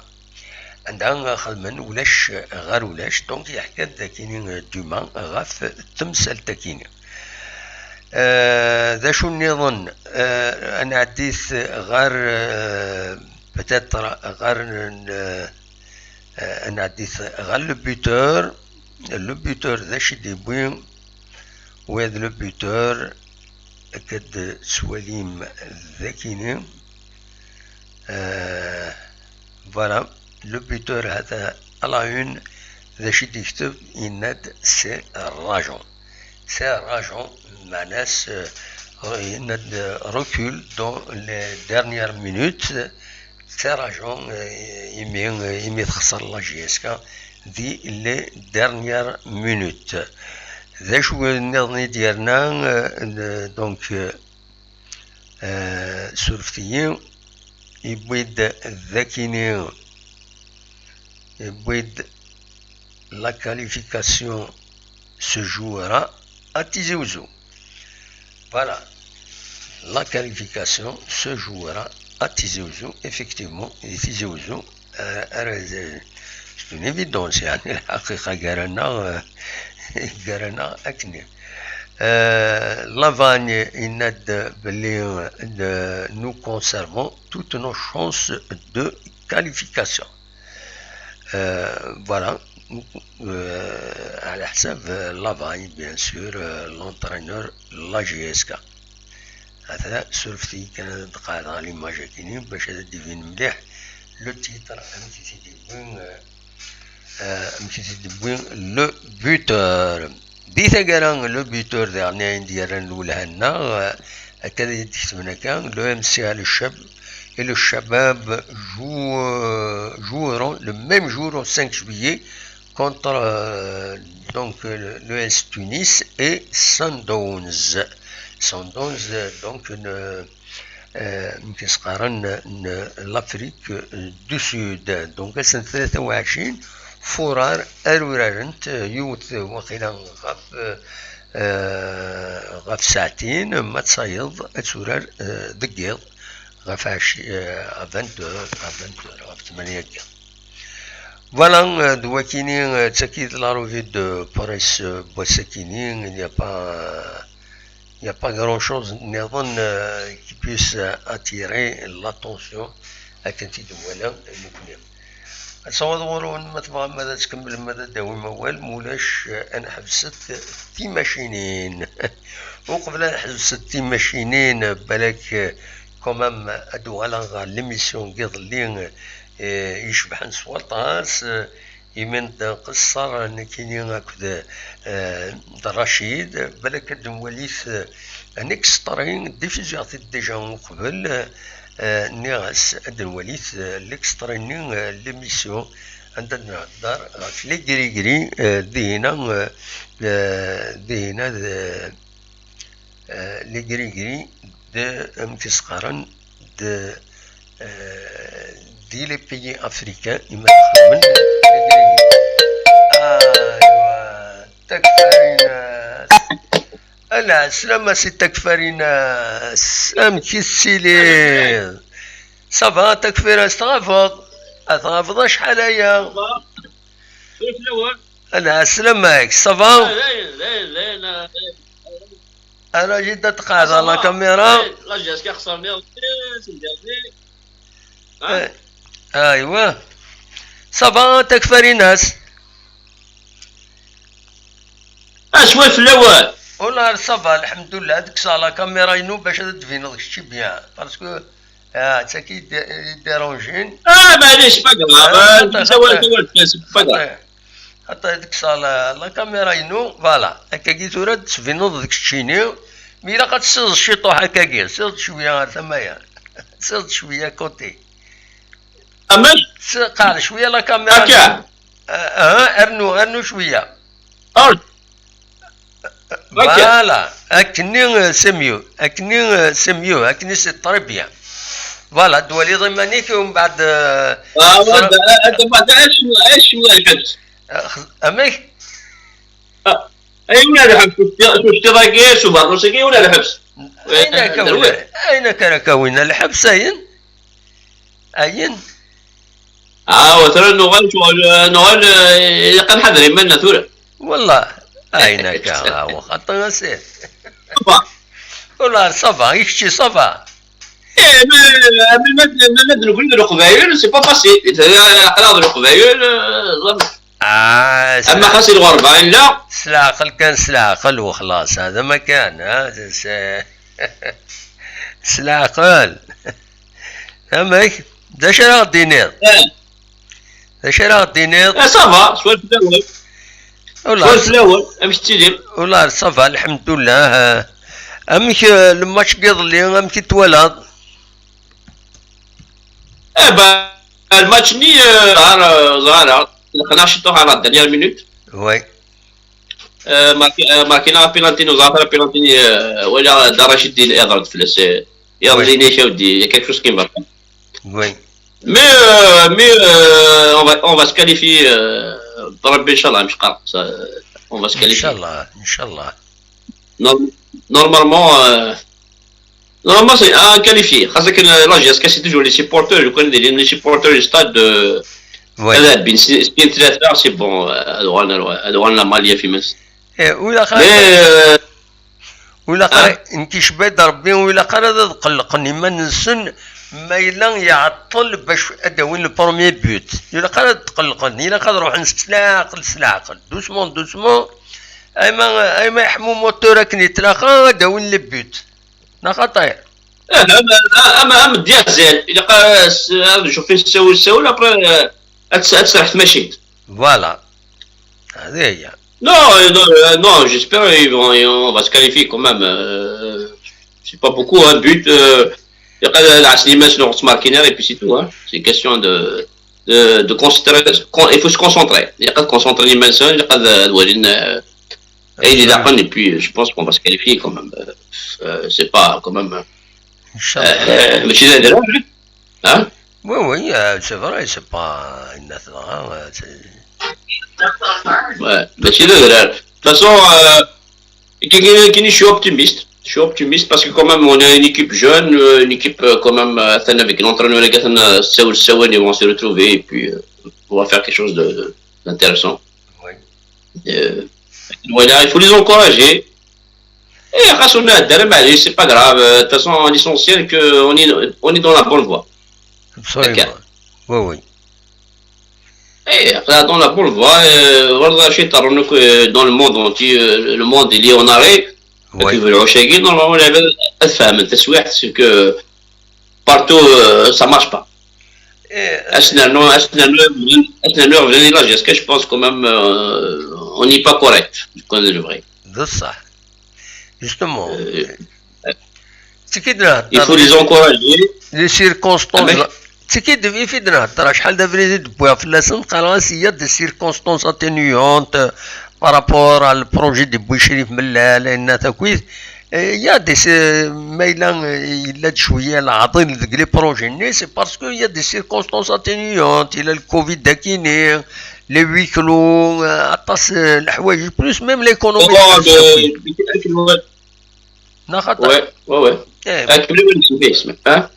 Anda xedmen ulac ɣer ulac, donc yeḥka-d akini, euh, Dumas ɣef temsalt akini. Euh, d acu nniḍen, euh, ad nɛeddi-t ɣer, euh, peut-être ɣer, euh, Euh, ad nɛeddi ɣer le buteur. Le buteur d acu i d-yewwi? Wa d le buteur, akka d-tettwalim d akini. Euh, voilà, le buteur hata à la une, d acu i d-yekteb? Yenna-d c'est rageant. C'est rageant, meɛna-s, euh, yenna-d recul dans les dernières minutes. C'est rageant, euh, imi, euh, imi texṣer la J S K di les dernières minutes. D acu nniḍen i d-yerna, euh, donc, euh, euh, surfet-iyi, yewwi-d d akini, yewwi-d la qualification se jouera à Tizi Ouzou. Voilà. La qualification se jouera à Tizi Ouzou. Effectivement, et Tizi Ouzou, euh, ara, euh, C'est une évidence, يعني الحقيقة قالنا قالنا أكني. آه، لافاني يناد بلي nous conservons toutes nos chances de qualification. آه، voilà. آه، على حساب لافاني bien sûr، آه، l'entraîneur la J S K. هذا سورفتي كان قاعد على l'image كيني باش هذا ديفين مليح. Le titre أمك سيدي وين، آه، أمك سيدي وين le buteur. دي ثقرا le buteur دي غني عندي ران الأولى هنا، آه، هكذا يتكتب هناكا: l'OMCA le Chab et le Chabab joueront le même jour au cinq juillet contre, euh, donc, le, le S Tunis et Sundowns. Sundowns, euh, donc, une, euh, une, l'Afrique, euh, du Sud. Donc, c'est très وعشرين فرار أرورارنت يوث وخيرا غف، آه، غف ساعتين ما تصيد أتسورار، آه، دقيق غف عشي، آه، أفنت، أفنت غف ثمانية دقيق. Voilà, euh, de Wakini, euh, Tsaki de la revue de presse, euh, Boissakini, il n'y a pas, euh, il n'y a pas grand-chose, euh, qui puisse, euh, attirer l'attention à Kanti de Moulin et Moukounia. Asawaḍ ɣur-wen ma tebɣam ad tkemmlem ad d-tawim awal, ma ulac, eh, ad nḥebset timacinin. Uqbel ad nḥebset timacinin, balak, eh, quand même, ad d-uɣaleɣ ɣer l'émission n yiḍelli, eh, yecebḥen s waṭas, eh, imi nqeṣṣer nekkini akked, eh, d Racid, balak ad d-nwali, eh, un extrait, diffusiɣ-t-id déjà uqbel, eh, nniɣ-as ad d-nwali, eh, l'extrait-nni, eh, l'émission anda d-nhedder ɣef les gris-gris, eh, dihina, eh, eh, dihina d, eh, les gris-gris de, amek i s-qqaren, de, eh, di les pays africains, ima xedmen les gris-gris. Aywa, takfarinas. Ala, slama si takfarinas. Amek i tettiliḍ? Ça va, takfiras, tɣabeḍ? Ad tɣabeḍ acḥal aya? Ala, slama-k, ça va? Ala, jida tqaɛed la caméra. La J S K xsarni. Eh, aywa. Ça va, takfarinas? Aswa fell-awen. Ula ça va, lḥemdullah, ad kkseɣ la caméra-inu bac ad d-tbineḍ kečči bien, parce que, ah, d taki i d-, i d-iranjin. Ah, maɛlic, c'est pas grave. Ah, xaṭi, xaṭi, c'est pas grave. Xaṭi, xaṭi, ad kkseɣ la, la caméra-inu, voilà. Akkagi tura ad d-tbineḍ d keččini. Mi ilaq ad tessiḍ ciṭuḥ akkagi, siḍ cwiya ar tama-ya. Siḍ cwiya côté. Amek? Qɛed cwiya la caméra. Akka. Ah, ah, rnu, rnu cwiya. Ah. Voilà, akkenni, euh, c'est mieux. Akkenni, euh, c'est mieux. Akkenni, c'est très bien. Voilà, twaliḍ iman-ik, umbeɛd, euh, ah, anda, anda, anda, acu, acu, acu, amek? Ah, ayen ula lḥebs, tuctiḍ-agi, s ubeṛṛus-agi, ula lḥebs. Ayen akka, eh, win, ayen akka ara k-awin lḥebs, ayen? Ayen? Ah, tura nuɣal, nuɣal, eh, ilaq ad nḥader iman-nneɣ tura. Wallah, ayen akka, ah, xaṭi a sidi. Ça va. Wallah, ça va, i kečči, ça va. Eh, mais, mais, mais, mais, mais, d nekkni d Leqbayel, c'est pas facile. Aql-aɣ d Leqbayel, eh, ẓer. Ah, ama xas i lɣerba, yella. S leɛqel kan, s leɛqel, wexlaṣ, hada ma kan, ah, s-, s leɛqel. Amek? D acu ara ɣ-d-tiniḍ? Eh. D acu ara ɣ-d-tiniḍ? Eh, ça va, swal fell-awen. Ula swal fell-awen, amek tettili? Ula ça va, lḥemdullah. Amek, eh, lmatch n yiḍelli, amek i t-twalaḍ? Eh ben, lmatch-nni, eh, ẓer, eh, ẓer, eh, lqenɛeɣ ciṭuḥ à la dernière minute. Oui. Eh, marki-, eh, markina apénalti, neẓra apénalti, eh, wala Dda Racid i d-ihedren fell-as, eh, iḍelli-nni, a wdi, quelque chose qui me va. Oui. Mais, euh, mais, euh, on va, on va se qualifier, euh, Rabbi, Inch'Allah, mec, ça, on va se qualifier. Inch'Allah, Inch'Allah. Norm-, normalement, euh, normalement, c'est un qualifié. Parce que la J S K, c'est toujours les supporters. Je connais des, les supporters du stade de, Ad ɛebbin snin tlata, c'est bon, ad uɣalen ar, ad uɣalen ar Mali ɣef iman-nsen. Eh, u ilaq ara, mais, euh, u ilaq ara, ah, nekk icba-d Rebbi, u ilaq ara ad qellqen iman-nsen ma yella iɛeṭṭel bac ad d-awin le premier but. U ilaq ara ad tqellqen, ilaq ad ruḥen s leɛqel, s leɛqel. Doucement, doucement. Ayma, ayma iḥmu moteur akken yettlaqa, ad d-awin le but. Neɣ xaṭi? Eh, am, am, am diazel. Ilaq ad s-, ad jufin ssawel, ssawel, après, euh, ad s-, ad tesraḥ tmacint. Voilà. هذه هي. Non, euh, non, euh, non, j'espère, ils vont, on va se qualifier quand même. Euh, c'est pas beaucoup, un but. Euh, ilaq ad ɛassen iman-nsen ur ttmarkin ara, et puis c'est tout, hein. C'est une question de, de, de concentrer. Con-, il faut se concentrer. Ilaq ad concentrer iman-nsen, ilaq ad, ad walin, euh, ayen ilaqen, et puis, euh, je pense qu'on va se qualifier quand même. Euh, euh, c'est pas quand même, euh, إن شاء الله. Euh, mačči d adrar, hein? Oui, oui, euh, c'est vrai, c'est pas une affaire, hein, ouais, c'est- Ouais, mačči d adrar. De toute façon, euh, kini, kini, je suis optimiste. Je suis optimiste parce que quand même, on a une équipe jeune, euh, une équipe, euh, quand même, euh, avec l'entraîneur, les gars, euh, ça, ça, ils vont se retrouver et puis, euh, on va faire quelque chose de, de, d'intéressant. Oui. Euh, voilà, il faut les encourager. Et خاص نهدر معليش, c'est pas grave. De toute façon, l'essentiel que on est, on est dans la bonne voie. Absolument. Oui, oui. Et dans la bonne voie, euh, voilà, je suis dans le monde entier, euh, le monde il est en arrêt. Oui. Puis, le Rochagui, normalement, il avait fait un taswiḥt, c'est que partout, euh, ça marche pas. Et, Asnano, Asnano, Asnano, la J S K, je pense quand même, euh, on n'est pas correct, je connais le vrai. بصح. Justement. Euh, تكيد نهضر. Il faut les encourager. Les circonstances. Ah, mais- تكيد يفيد نهضر شحال دابا اللي دبوها في la semaine قالوا s'il y a des circonstances atténuantes par rapport à le projet de Bouchri من لا لان تكويت. Il y a des, ما إلا يلا شويه العاطل ديك les projets ني, c'est parce que il y a des circonstances atténuantes, il y a le Covid داكيني, les huis clos, عطاس الحوايج, plus même l'économie. Oh, le- نا خاطر. Ouais, ouais, ouais. إيه. Ah, tu veux me dire, mais, hein?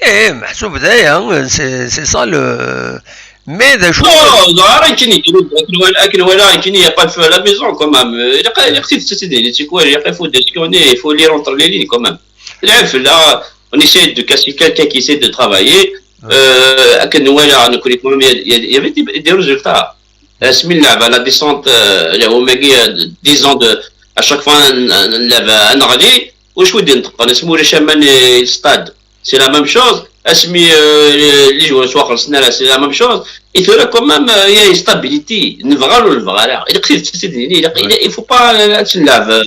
ايه محسوب دايا, c'est, c'est ça le, mais ذا شو. Non, non, arrête, tu n'y, tu n'y, tu n'y, tu n'y, il n'y a pas de feu à la maison quand même. Euh, il y a, il y a, c'est, c'est, c'est, c'est quoi, il y a pas, il faut démissionner, il faut lire entre les lignes quand même. Là, là, on essaie de casser quelqu'un qui essaie de travailler. Euh, à quel niveau, là, on connaît quand même, il y a, il y a, il y avait des, des résultats. Asmi n leɛba, la descente, euh, les Omega, euh, dix ans de, à chaque fois, n-, n-, leɛba, neɣli, ur cwi d-ineṭqen, asmi ulac aman i stade, c'est la même chose, asmi, euh, les joueurs ttwaxellṣen ara, c'est la même chose, et tura quand même, euh, il y a une stabilité, nebɣa ur nebɣa ara, ilaq tidet ad tt-id-nini, ilaq, ilaq, il faut pas, euh, ad tt-nleɛb, euh,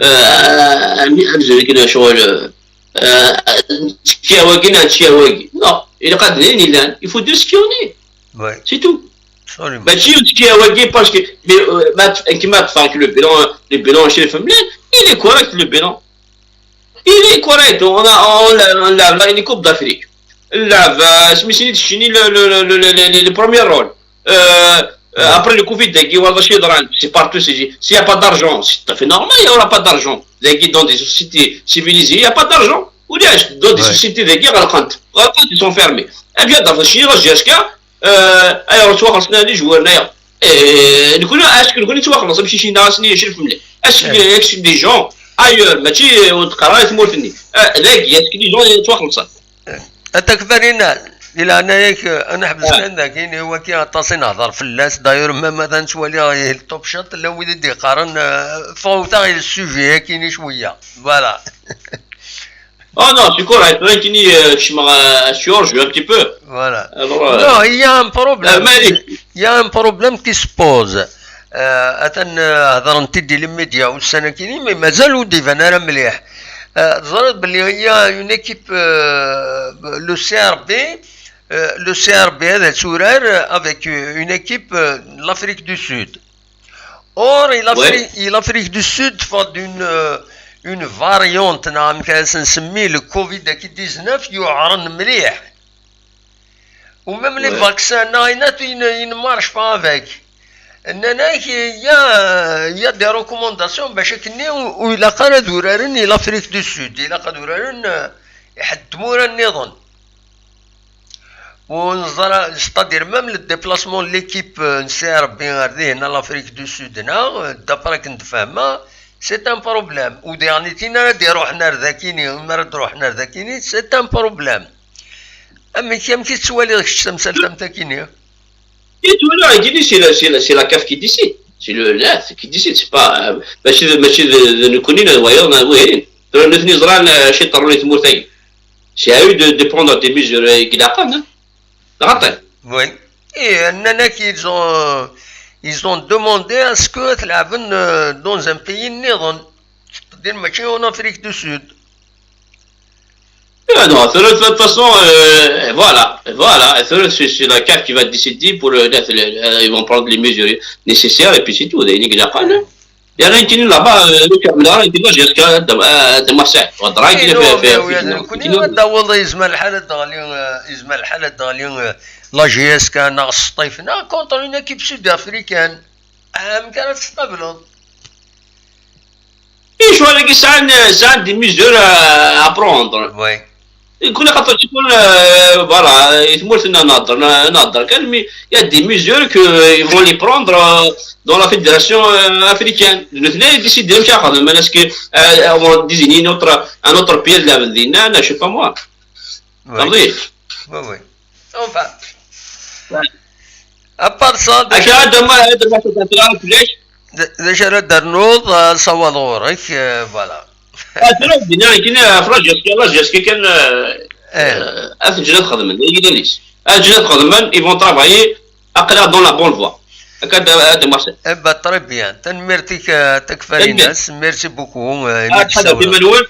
euh, am, amzun akken ccɣel, euh, euh, ttekkiɣ wagi neɣ ttekkiɣ wagi. Non, ilaq ad d-nini llan, il faut dire ce qui en est. Ouais, C'est tout. absolument. Mačči ur ttekkiɣ wagi parce que, mais, euh, ma t-, كيما تفرق le bilan, le bilan chez les femmes, il est correct le bilan. Il est correct. On a, on a, on a la, la, une Coupe d'Afrique. La, euh, سميتني تشيني le, le, le, le, le, le premier rôle. Euh, euh, après le Covid, داكي ولا شي دران, c'est partout, c'est, s'il y a pas d'argent, c'est tout à fait normal, il y aura pas d'argent. داكي dans des sociétés civilisées, il y a pas d'argent. ولاش dans des Ouais. sociétés داكي غلقانت, غلقانت, ils sont fermés. Eh bien, dans la Chine, jusqu'à, euh, alors, tu vois, on a les joueurs, d'ailleurs. Et nous connaissons, est-ce que nous connaissons, on a Chine, est-ce que, est-ce que des gens ailleurs, ماشي, euh, on travaille, c'est mort, fini. Euh, داكي, est-ce que des gens, tu vois, comme ça. أتاك فارينا إلى أنا ياك أنا حبس آه. كان ذاكين هو كي عطاسي نهضر في الناس داير ما مثلا شوالي التوب شوت لا وليد يقارن, آه، فوتا غير السوجي كاين شويه. Voilà. Oh non, c'est correct, là, qui ni, euh, je me ra-, je suis hors jeu un petit peu. Voilà. Alors, euh, Non, il y a un problème. euh, Malik. Il y a un problème qui se pose. آه، أتن هضرن تيدي les médias والسنة كيني, mais مازال ودي فانا راه مليح. آه، تزرد باللي هي une équipe, آه، le C R B, آه، le C R B هذا تورار avec une équipe, آه، l'Afrique du Sud. Or, il Afrique, il Afrique du Sud فاض une, آه، une variante, نعم, كاس نسميه le Covid داكي dix-neuf يعرن مليح. Ou même les vaccins, non, il ne marche pas avec. Il y a, il y a des recommandations, باش كني, où il a قال دورارن, il Afrique du Sud, il a قال دورارن, يحد مورا النظام. Ur neẓra, c'est-à-dire même le déplacement n l'équipe, euh, n Si Ṛebbi ar dihin, à l'Afrique du Sud, neɣ, euh, d'après akken d-fehmeɣ, c'est un problème. U diɣen nitni ara d-iruḥen ar dakini, mi ara d-ruḥen ar dakini, c'est un problème. Amek, amek i tettwaliḍ kečč tamsalt am takini? Et tout là, il dit, c'est la, c'est la, c'est la CAF qui décide. C'est le l'A F qui décide, c'est pas, euh, mačči d, mačči d, d nekkni, neɣ d wayeḍ, neɣ d wihin. Tura nutni ẓran, euh, acu yeḍran i tmurt-agi. C'est à eux de, de prendre des mesures, euh, i ilaqen, hein. Xaṭi. Oui. Et nnan-ak, ils ont, ils ont demandé à ce que ad lɛeben, euh, dans un pays nniḍen. C'est-à-dire mačči en Afrique du Sud. Euh, non, tura, de toute façon, euh, voilà, voilà, tura, c'est c'est la CAF qui va décider pour le, le- le- ils vont prendre les mesures nécessaires et puis c'est tout. Il y a rien qui là-bas, euh, le Cameroun, il dit, moi, j'ai jusqu'à de, euh, de Marseille. On dirait Eh qu'il non, fait, mais fait, oui, fait- nekkni fait- ad d-tawiḍ, yezmer lḥal ad d-teɣli, euh, yezmer lḥal ad d-teɣli, euh, la J S K neɣ Sṭif neɣ contre une équipe sud-africaine. Amek ara testqableḍ? Et je vois les gens, euh, ça, des mesures à, à prendre. Oui. يكون خاطر تكون، آه، voilà، تمورتنا نهضر، نهضر كان، mais il y a des mesures que, euh, ils vont les prendre, euh, dans la fédération, euh, africaine. Le Sénégal décide de faire, parce que, euh, on désigne une autre, un autre pays de la Médina, je sais pas moi. Oui. Attendez. Oui, oui. Enfin. Ouais. À part ça, d- Acu ara d-, ma, ma, ma, ma, ma, d- d-acu ara d-ternuḍ, euh, sawaḍ ɣur-k, euh, voilà. Acu ara d-iniɣ, nekkini, ɣef la J S K, la J S K kan, euh, Eh. euh, ad ǧǧen ad xedmen, i yidan-is. Ad ǧǧen ad xedmen, ils vont travailler, aql-aɣ dans la bonne voie. Akka d, ad d-, Eh ben, très bien. Tanemmirt-ik, euh, Takfarinas. Merci beaucoup. Euh, Ah, ttḥadar iman-nwen.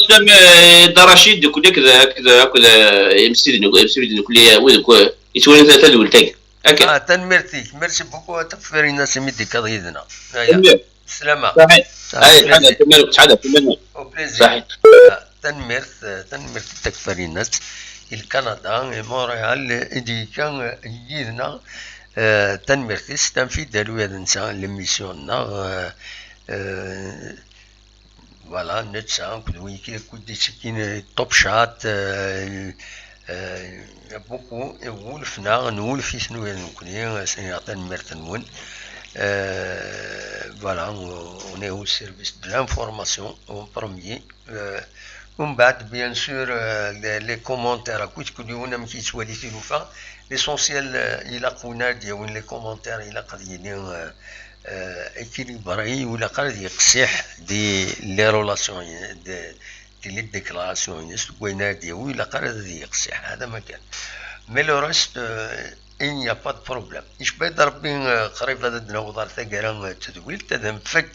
Sslam, eh, Dda Racid, d nekkni akked, akked, akked, eh, imsiden, imsiden nekkni, eh, wid akk, eh, yettwalin ta-, tadwilt-agi. Akka. Ah, tanemmirt-ik. Merci beaucoup a Takfarinas imi d-tekkaḍ yid-neɣ. Aya. Slama. Saḥit. Ay, ttḥadar iman-nwen, ttḥadar iman-nwen. Au plaisir. Saḥit. Ah, tanemmirt, eh, tanemmirt a Takfarinas. I Lkanada, i Montréal, i d-yekka, eh, yid-neɣ. Eh, tanemmirt-is, c'est un fidèle, ula d netta, l'émission-nneɣ, eh, eh, voilà, netta, akked wigi, akked d-ittekkin, eh, Top Chat, eh, eh, beaucoup, eh, wulef-nneɣ, nwulef-iten ula d nekkni, eh, s-, tanemmirt-nwen. Eh, voilà, on, on est au service de l'information en premier. Euh, umbeɛd, bien sûr, euh, les, les commentaires, akked kul yiwen amek yettwali tilufa. L'essentiel, euh, ilaq win ara d-yawin les commentaires, ilaq ad yili, euh, euh, équilibré, ur ilaq ara ad yeqsiḥ di les relations, di, di les déclarations-ines, deg wayen ara d-yawi, ur ilaq ara ad yeqsiḥ, hada ma kan. Mais le reste, euh, il n'y a pas de problème. Icba-d Rebbi, euh, qrib ad d-naweḍ ar taggara, euh, n tedwilt, ad nfak,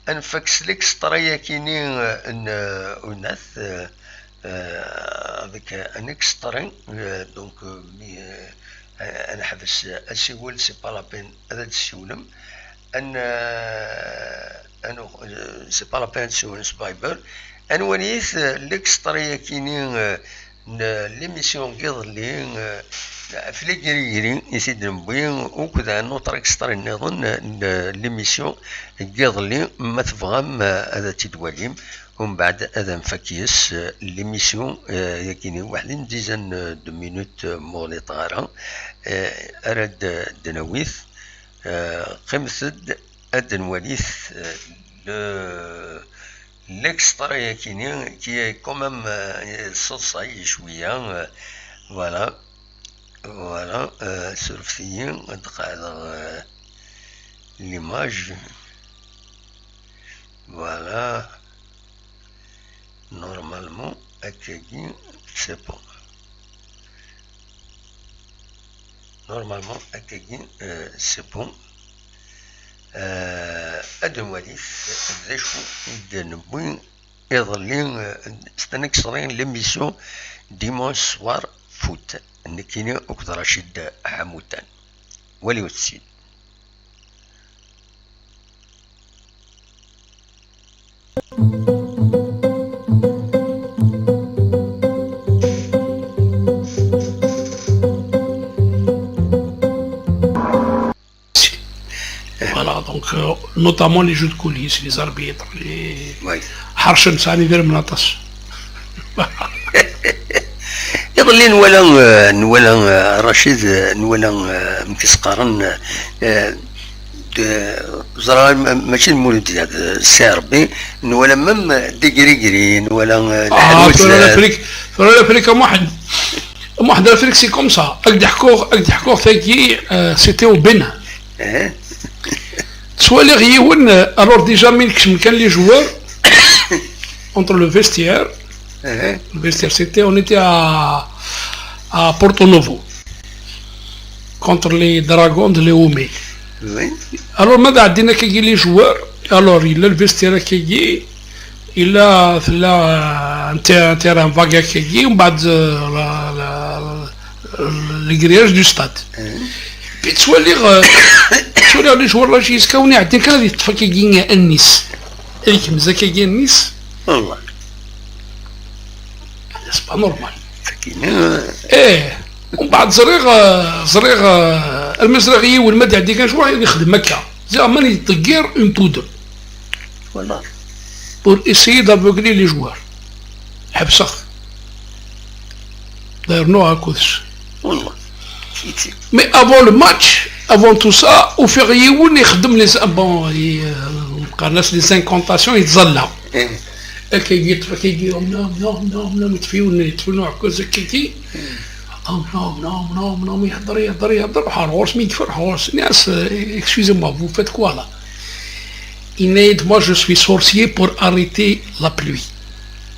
ad nfak s l'extrait-yakini, euh, n, euh, unat, euh, euh, avec, euh, un extrait, euh, donc, euh, mi, euh, euh, ad neḥbes asiwel, c'est pas la peine ad d-tessiwlem. Ad n-, euh, ad n-, euh, c'est pas la peine ad tessiwlem s Viber. Ad nwali-t, euh, l'extrait-yakini, euh, n l'émission n yiḍelli, euh, ɣef les gris-gris i t-id-newwi, akked un autre extrait nniḍen n l'émission n yiḍelli, ma tebɣam, euh, ad t-id-twalim, umbeɛd ad nfak yes, euh, l'émission, euh, yakini waḥed une dizaine de minutes, euh, ma ur ɣliṭeɣ ara, euh, ara d-, d-nawi-t, euh, qqimet-d ad nwali-t, euh, le, l'extrait-yakini, qui est quand même, euh, seḍsay cwiya, euh, voilà, voilà, euh, surfet-iyi, ad qeɛdeɣ, euh, l'image, voilà, normalement, akkagi, c'est bon. Normalement, akkagi, euh, c'est bon. Euh, ad nwali d acu i d-newwi iḍelli, euh, c'est un extrait n l'émission Dimanche Soir Foot. Nekkini akked Racid Ḥamutan. Waliwet-tt-id. Voilà, donc, euh, notamment les jeux de coulisses, les arbitres, les Oui. ḥercen sɛan idrimen aṭas. Iḍelli nwala, eh, nwala, eh, Racid, eh, nwala, eh, amek i s-qqaren, eh, d-, ẓra ma-, mačči d Mulud Zɛid, eh, Si Ṛebbi, nwala même, eh, Digrigri, nwala, eh, Ah, tura Lḥelwet, eh, l'Afrique, tura l'Afrique, a Muḥend. A Muḥend, l'Afrique, c'est comme ça. Ad k-d-ḥkuɣ, ad k-d-ḥkuɣ tagi, euh, c'était au Bénin. Eh? Ttwaliɣ yiwen, euh, alors déjà mi nekcem kan les joueurs, entre le vestiaire, eh, le vestiaire, c'était, on était à, à Porto Novo, contre les Dragons de Léomé. Oui. Alors, ma d-ɛeddin akkagi les joueurs, alors, yella le vestiaire akkagi, yella, tella, euh, un ter-, un terrain vague akkagi, mbeɛd, euh, la, la, le grillage du stade. Eh. Puis ttwaliɣ, euh, ttwaliɣ les joueurs là jusqu'à win iɛeddin kan ad yeṭṭef akkagi anis. Ad yekmez akkagi anis. Wallah. C'est pas normal. Sakina. Eh, mbeɛd ẓriɣ, euh, ẓriɣ, euh, almi ẓriɣ yiwen ma d-iɛeddi kan cwiṭ ad yexdem akka. Ziɣ man yeṭṭeggir une poudre. Voilà. Pour essayer d'aveugler les joueurs. Ḥebseɣ. D'ailleurs, non, à cause. Wallah. Mais avant le match, avant tout ça, ufiɣ yiwen ixeddem les, bon, i, euh, qqaren-as les incantations, yettẓalla. Eh. Akka yeṭṭef, akka yeṭṭef, nom, nom, nom, nom, yeṭṭef yiwen, yeṭṭef yiwen uɛekkaz akkagi. Nom, nom, nom, nom, nom, yehder, yehder, yehder, ḥar ɣur-s mi yekfa, ḥar ɣur-s. Nniɣ-as, euh, excusez-moi, vous faites quoi là? Yenna-yi-d, moi je suis sorcier pour arrêter la pluie.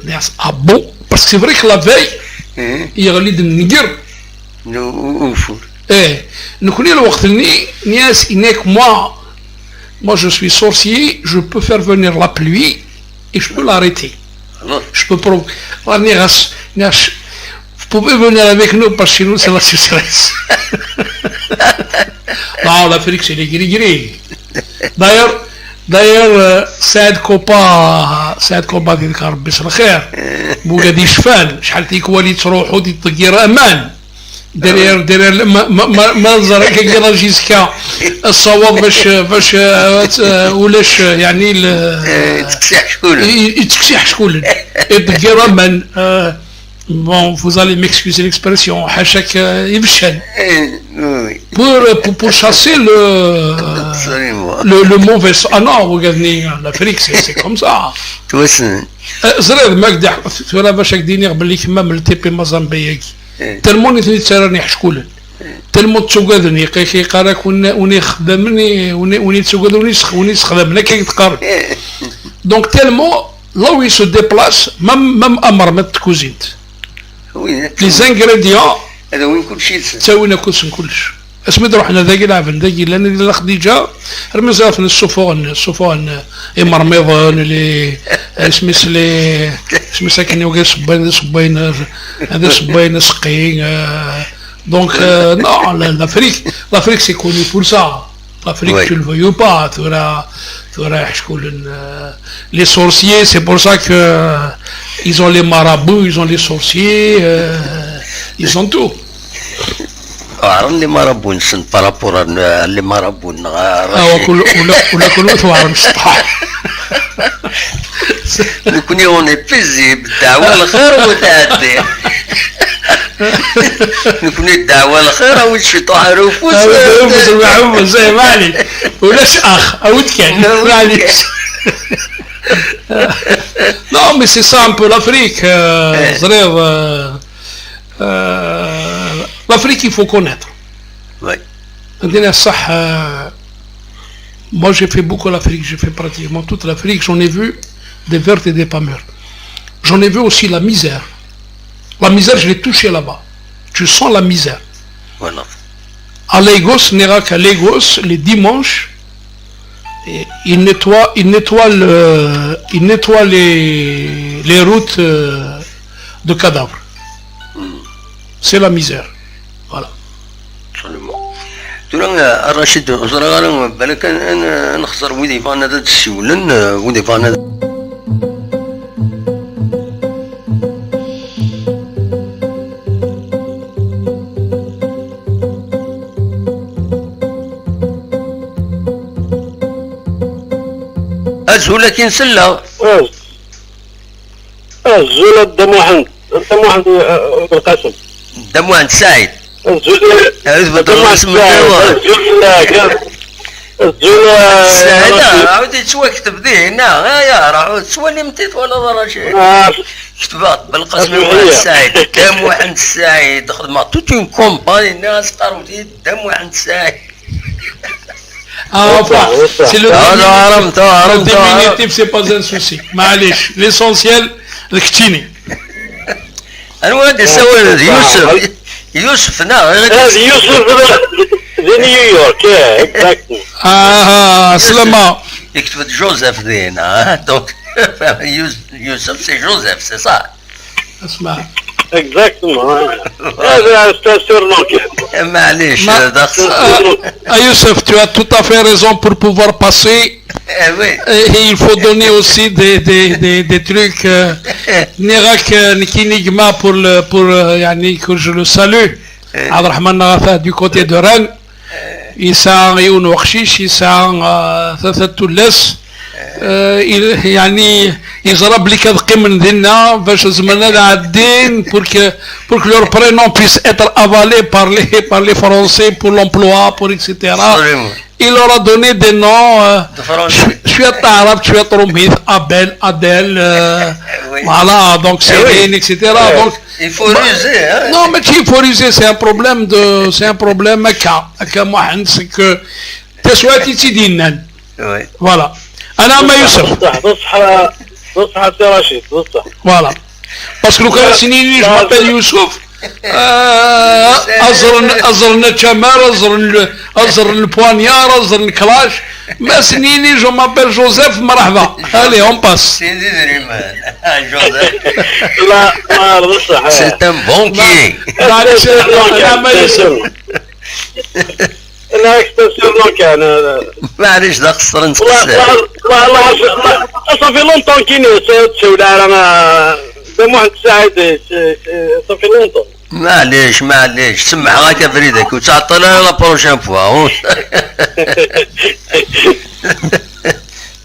Nniɣ-as, ah bon? Parce que c'est vrai que la veille, eh, yeɣli-d nnger. No, u-, ufur. Eh, nekni lweqt-nni, nniɣ-as, yenna-ak, moi, moi je suis sorcier, je peux faire venir la pluie et je peux l'arrêter. Ah bon? Je peux provoquer. Nniɣ-as, nniɣ-as, vous pouvez venir avec nous parce que chez nous c'est la sécheresse. Non, l'Afrique c'est les gris-gris. D'ailleurs, d'ailleurs, euh, Saïd Kopa, Saïd Kopa, di ذكر بس الخير. Mugad yecfan, شحال تيكوالي تروحو دي تطير أمان. Derrière, derrière, ma, ma, ma, ma نزر كي راجي سكا الصواب باش، باش، آه، آه، ولاش، آه، يعني ال-، Eh, teksiḥ ckulen. ي-، ي-، teksiḥ ckulen. يطير أمان، آه، Bon, vous allez m'excuser l'expression, حاشاك، آه، يبشن. Eh, oui, oui. Pour, pour, pour chasser le, Absolument. le, le mauvais sort. Ah non, regardez, l'Afrique, c'est, c'est comme ça. Tettwassen. آه، ẓriɣ ma ak-d-, tura bac ad k-d-iniɣ belli kemmam le T P Mazembe-agi. Eh. Tellement i ten-ittarran iḥeckulen. Tellement ttugaden, yeq-, yeqqar-ak win, win ixeddamen, i-, win, win yettugad, win yessex-, win yessexdamen, akka i teqqar. Eh. Donc tellement, là où il se déplace, même, même amermiḍ n tkuzint. Oui, d'accord. Les ingrédients, ad awin kulci yid-sen. Ttawin akk-sen kullec. Asmi d-ruḥen ad agi leɛben dagi, llan di la Xdiǧa, armi ẓriɣ-ten ssufuɣen, ssufuɣen imermiḍen, les, isem-is les, isem-is akken yugi ad ssewwayen, ad ssewwayen, ad ssewwayen aseqqi, euh, donc, euh, non, la, l'Afrique, l'Afrique c'est connu pour ça. L'Afrique, oui, tu le veux ou pas, tura, tura iḥeckulen, euh, les sorciers, c'est pour ça que, euh, ils ont les marabouts, ils ont les sorciers, euh, ils ont tout. Ɛren les marabouts-nsen par rapport à, à les marabouts-nneɣ, a Racid. Awa, kul, ula, ula kul wet weɛren cṭaḥ. Nekni on est paisible, ddeɛwa lxir u tɛeddi. Nekni ddeɛwa lxir, awi-d ciṭuḥ ar ufus. Awi-d ar ufus, awi-d ar ufus, eh, maɛlic. Ulac ax, awi-d kan, awi-d maɛlic. Kan. Non, mais c'est ça un peu l'Afrique, euh, eh, ẓriɣ, euh, euh, l'Afrique, il faut connaître. Oui. Ad d-iniɣ ṣṣeḥ, euh, moi j'ai fait beaucoup l'Afrique, j'ai fait pratiquement toute l'Afrique, j'en ai vu des vertes et des pas mûres. J'en ai vu aussi la misère. La misère, je l'ai touchée là-bas. Tu sens la misère. Voilà. À Lagos, nniɣ-ak, à Lagos, les dimanches, et il nettoie, il nettoie le, il nettoie les, les routes, euh, de cadavres. Hmm. C'est la misère. Voilà. Absolument. Tura, a Racid, ur ẓriɣ ara, balak ad, ad, ad nexẓer wid yebɣan ad d-ssiwlen, wid yebɣan ad... Azul akin selleɣ. Azul a Dda Muḥend. A Dda Muḥend, eh, eh, Belqasem. Dda Muḥend Saɛid. Azul. Azul. Azul. Azul. Azul. Saɛid, ah, ɛawed yettwakteb dihin, ah, ah, ya, rah, tettwalim-t-id wala d racid? Ah. Ketbeɣ-d Belqasem Muḥend Saɛid, Dda Muḥend Saɛid, xedmeɣ toute une campagne, nniɣ-as qqaren-t-id Dda Muḥend Saɛid. Ah, enfin, c'est le diminutif, c'est pas un souci. Maɛlic, l'essentiel, d keččini. Anwa i d-yessawalen? D Yusef. Yusef, neɣ? Ah, d Yusef, d, di New York, yeah, exactly. Ah, Yusef. Slama. Yekteb-d Joseph din, ah, donc, Yus-, Yusef, c'est Joseph, c'est ça. Asma. Exactement, hein. Voilà. Ah, c'est un surnom, quoi. Maɛlic, ma-, d axeṣṣar. Ah, ah, Youssef, tu as tout à fait raison pour pouvoir passer. Eh oui. Et il faut donner aussi des, des, des, des trucs, euh, nniɣ-ak, euh, nekkini gma pour le, pour, euh, يعني, que je le salue. Eh. Abderrahmane Naghata du côté de Rennes. Yesɛa yiwen weqcic, yesɛa, euh, tlata tullas. Euh, il, يعني, yeẓra belli kan ad qqimen dinna, bac zemren ad ɛeddin, pour que, pour que leur prénom puisse être avalé par les, par les Français, pour l'emploi, pour et cetera. Absolument. Il leur a donné des noms, euh, de Français. Cwi-, cwiṭ taɛrabt, cwiṭ rumit, Abel, Adèle, euh, oui. Voilà, donc, eh oui. Céline, et cetera. Ouais. Donc, il faut ruser, hein. Non, mais il faut ruser, c'est un problème de, c'est un problème, akka, akka, Mohamed, c'est que taswiɛt i tt-id-yennan. Oui. Voilà. Ana ama Yusef. Bṣeḥ, bṣeḥ, bṣeḥ, a Si Racid, bṣeḥ. Voilà. Parce que lukan as-nini, je m'appelle Youssouf, euh, ad ẓren, ad ẓren ačamar, ad ẓren le, ad ẓren le poignard, ad ẓren le clash. Ma as-nini, je m'appelle Joseph, merḥba. Allez, on passe. C'est des Joseph. La, la, bṣeḥ. C'est un banquier. Maɛlic, ana ama Yusef. لا، c'est sûr, non, كان، آه. معليش، ذاك الصرن والله، تقصر. والله، والله، والله، صافي longtemps كاين، س-، تسولى على ما، ده مهندس سعيد، س-، س-، صافي longtemps. معليش، معليش، سمح غاك فريدك، وتعطينا la prochaine fois.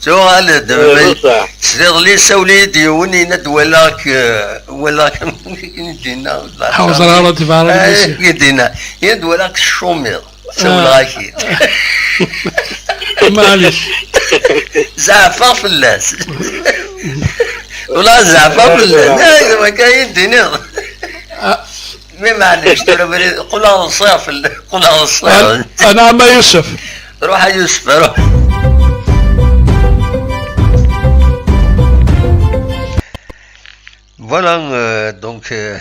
شو قال؟ إيه، بصح. سير لي سولي ديوني ندولاك، آه، ولا كم دينا، ولا حوز راه تبارك آه، ماشي. دينا. يا ندولاك الشومير. سولغاكي. معليش. زعفة فلاس. ولا زعفة فلاس. لا، إذا ما كاين دينار. آه. مي معليش، ترى بري-، قول على الصيف، قول على الصيف. أنا، أنا أما يوسف. روح يا يوسف، روح. Voilà, euh, donc, euh,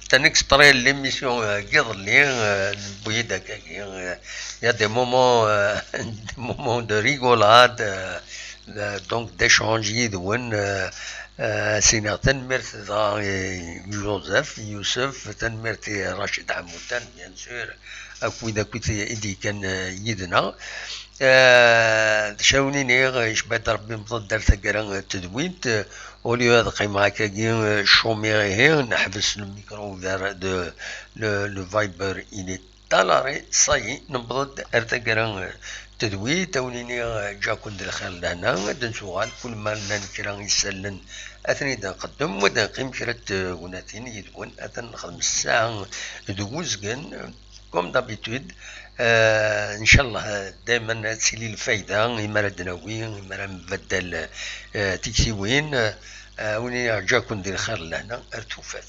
c'est un extrait de l'émission, euh, Guerlier, euh, Bouillie d'Akaki, euh, il y a des moments, euh, des moments de rigolade, euh, euh, donc d'échange, euh, euh, c'est une certaine merci à Joseph, Youssef, c'est une merci à Rachid Hamoutan, bien sûr. Akked, akked i d-yekkan, eh, yid-neɣ. Eh, d acu ara wen-iniɣ, icebba-d Rebbi, newweḍ-d ar taggara n tedwilt, eh, au lieu ad qqimeɣ akkagi, eh, ccumiɣ ihi, neḥbes le micro vers de, le, le Viber, il est à l'arrêt, ça y est, newweḍ-d ar taggara n tedwilt, ad wen-iniɣ, eh, ǧǧa-ken d lxir d lehna, ad d-nsuɣal, kul ma llan kra isallen ad ten-id-nqeddem, ad d-neqqim kra n tegnatin yid-wen, ad ten-nexdem ssaɛa d uzgen, Comme d'habitude, euh, ncallah, euh, daymen ad tili lfayda, imi ara d-nawi, imi ara nbeddel, euh, tiktiwin, euh, win yeṛǧa-ken di lxir, lehna ar tufat.